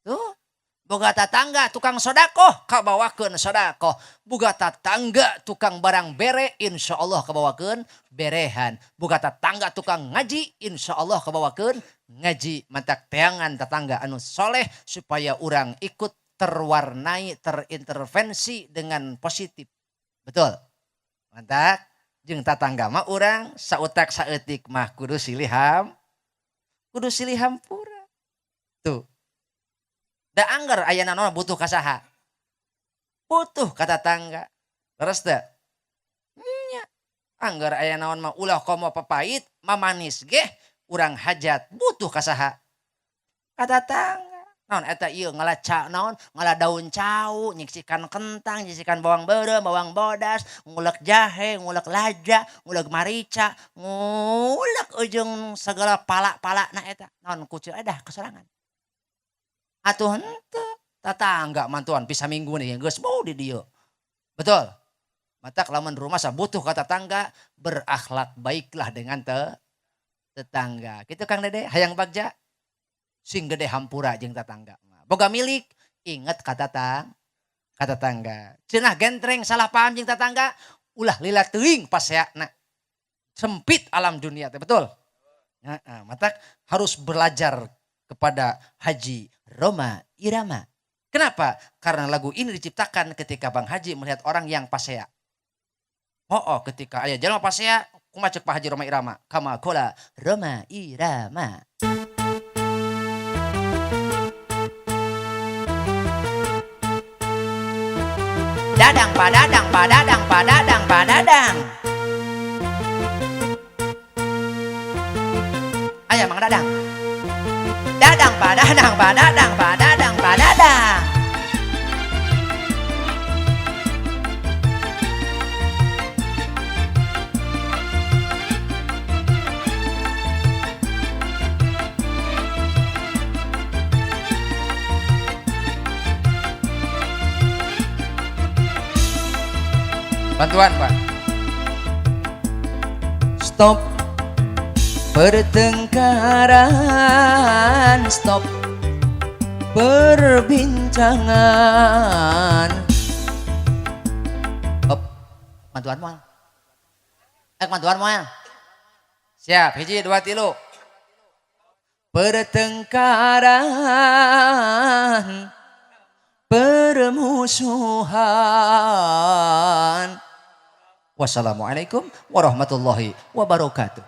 Tuh, boga tatangga tukang sodakoh, kabawakeun sodakoh. Boga tatangga tukang barang bere, insyaallah kabawakeun berehan. Boga tatangga tukang ngaji, insyaallah kabawakeun ngaji. Mantak teangan tatangga anu soleh supaya urang ikut terwarnai, terintervensi dengan positif. Betul. Mantak jeung tatangga mah urang sautak saeutik mah kudu silih kudu silih hampura. Tuh. Da anggar aya naon butuh kasaha? Butuh ka tatangga. Leres teu? Nya. Anggar aya naon mah ulah komo papait, mamanis geh urang hajat butuh kasaha? Ka tatangga. Naon eta ieu ngala naon? Ngala daun cau, nyiksikan kentang, nyiksikan bawang beureum, bawang bodas, ngulek jahe, ngulek laja, ngulek marica, ngulek ujung segala pala-palana eta. Naon ku Ceu Edah kesorangan. Atuh henteu, tatangga mantuan bisa minggu nih geus mau di dieu. Betul. Matak lamun rumah butuh ka tetangga, berakhlak baiklah dengan tetangga. Gitu Kang Dede, hayang bagja sing gede hampura jeung tetangga. Boga milik, inget ka tetangga. Cenah gentreng salah paham jeung tetangga, ulah lila teuing paseana. Sempit alam dunia teh, betul? Nah, matak harus belajar kepada Haji Rhoma Irama. Kenapa? Karena lagu ini diciptakan ketika Bang Haji melihat orang yang pasea. Oh, ketika aya jelema pasea, kumaha cek Pak Haji Rhoma Irama? Kama kola Rhoma Irama. Dadang padadang padadang padadang padadang. Aya Mang Dadang. Dadang padadang padadang padadang padadang. Bantuan, Pak. Stop pertengkaran, stop perbincangan. Hop, bantuan moal. Bantuan moal. Siap, 1, 2, 3. Pertengkaran, permusuhan. Wassalamualaikum warahmatullahi wabarakatuh.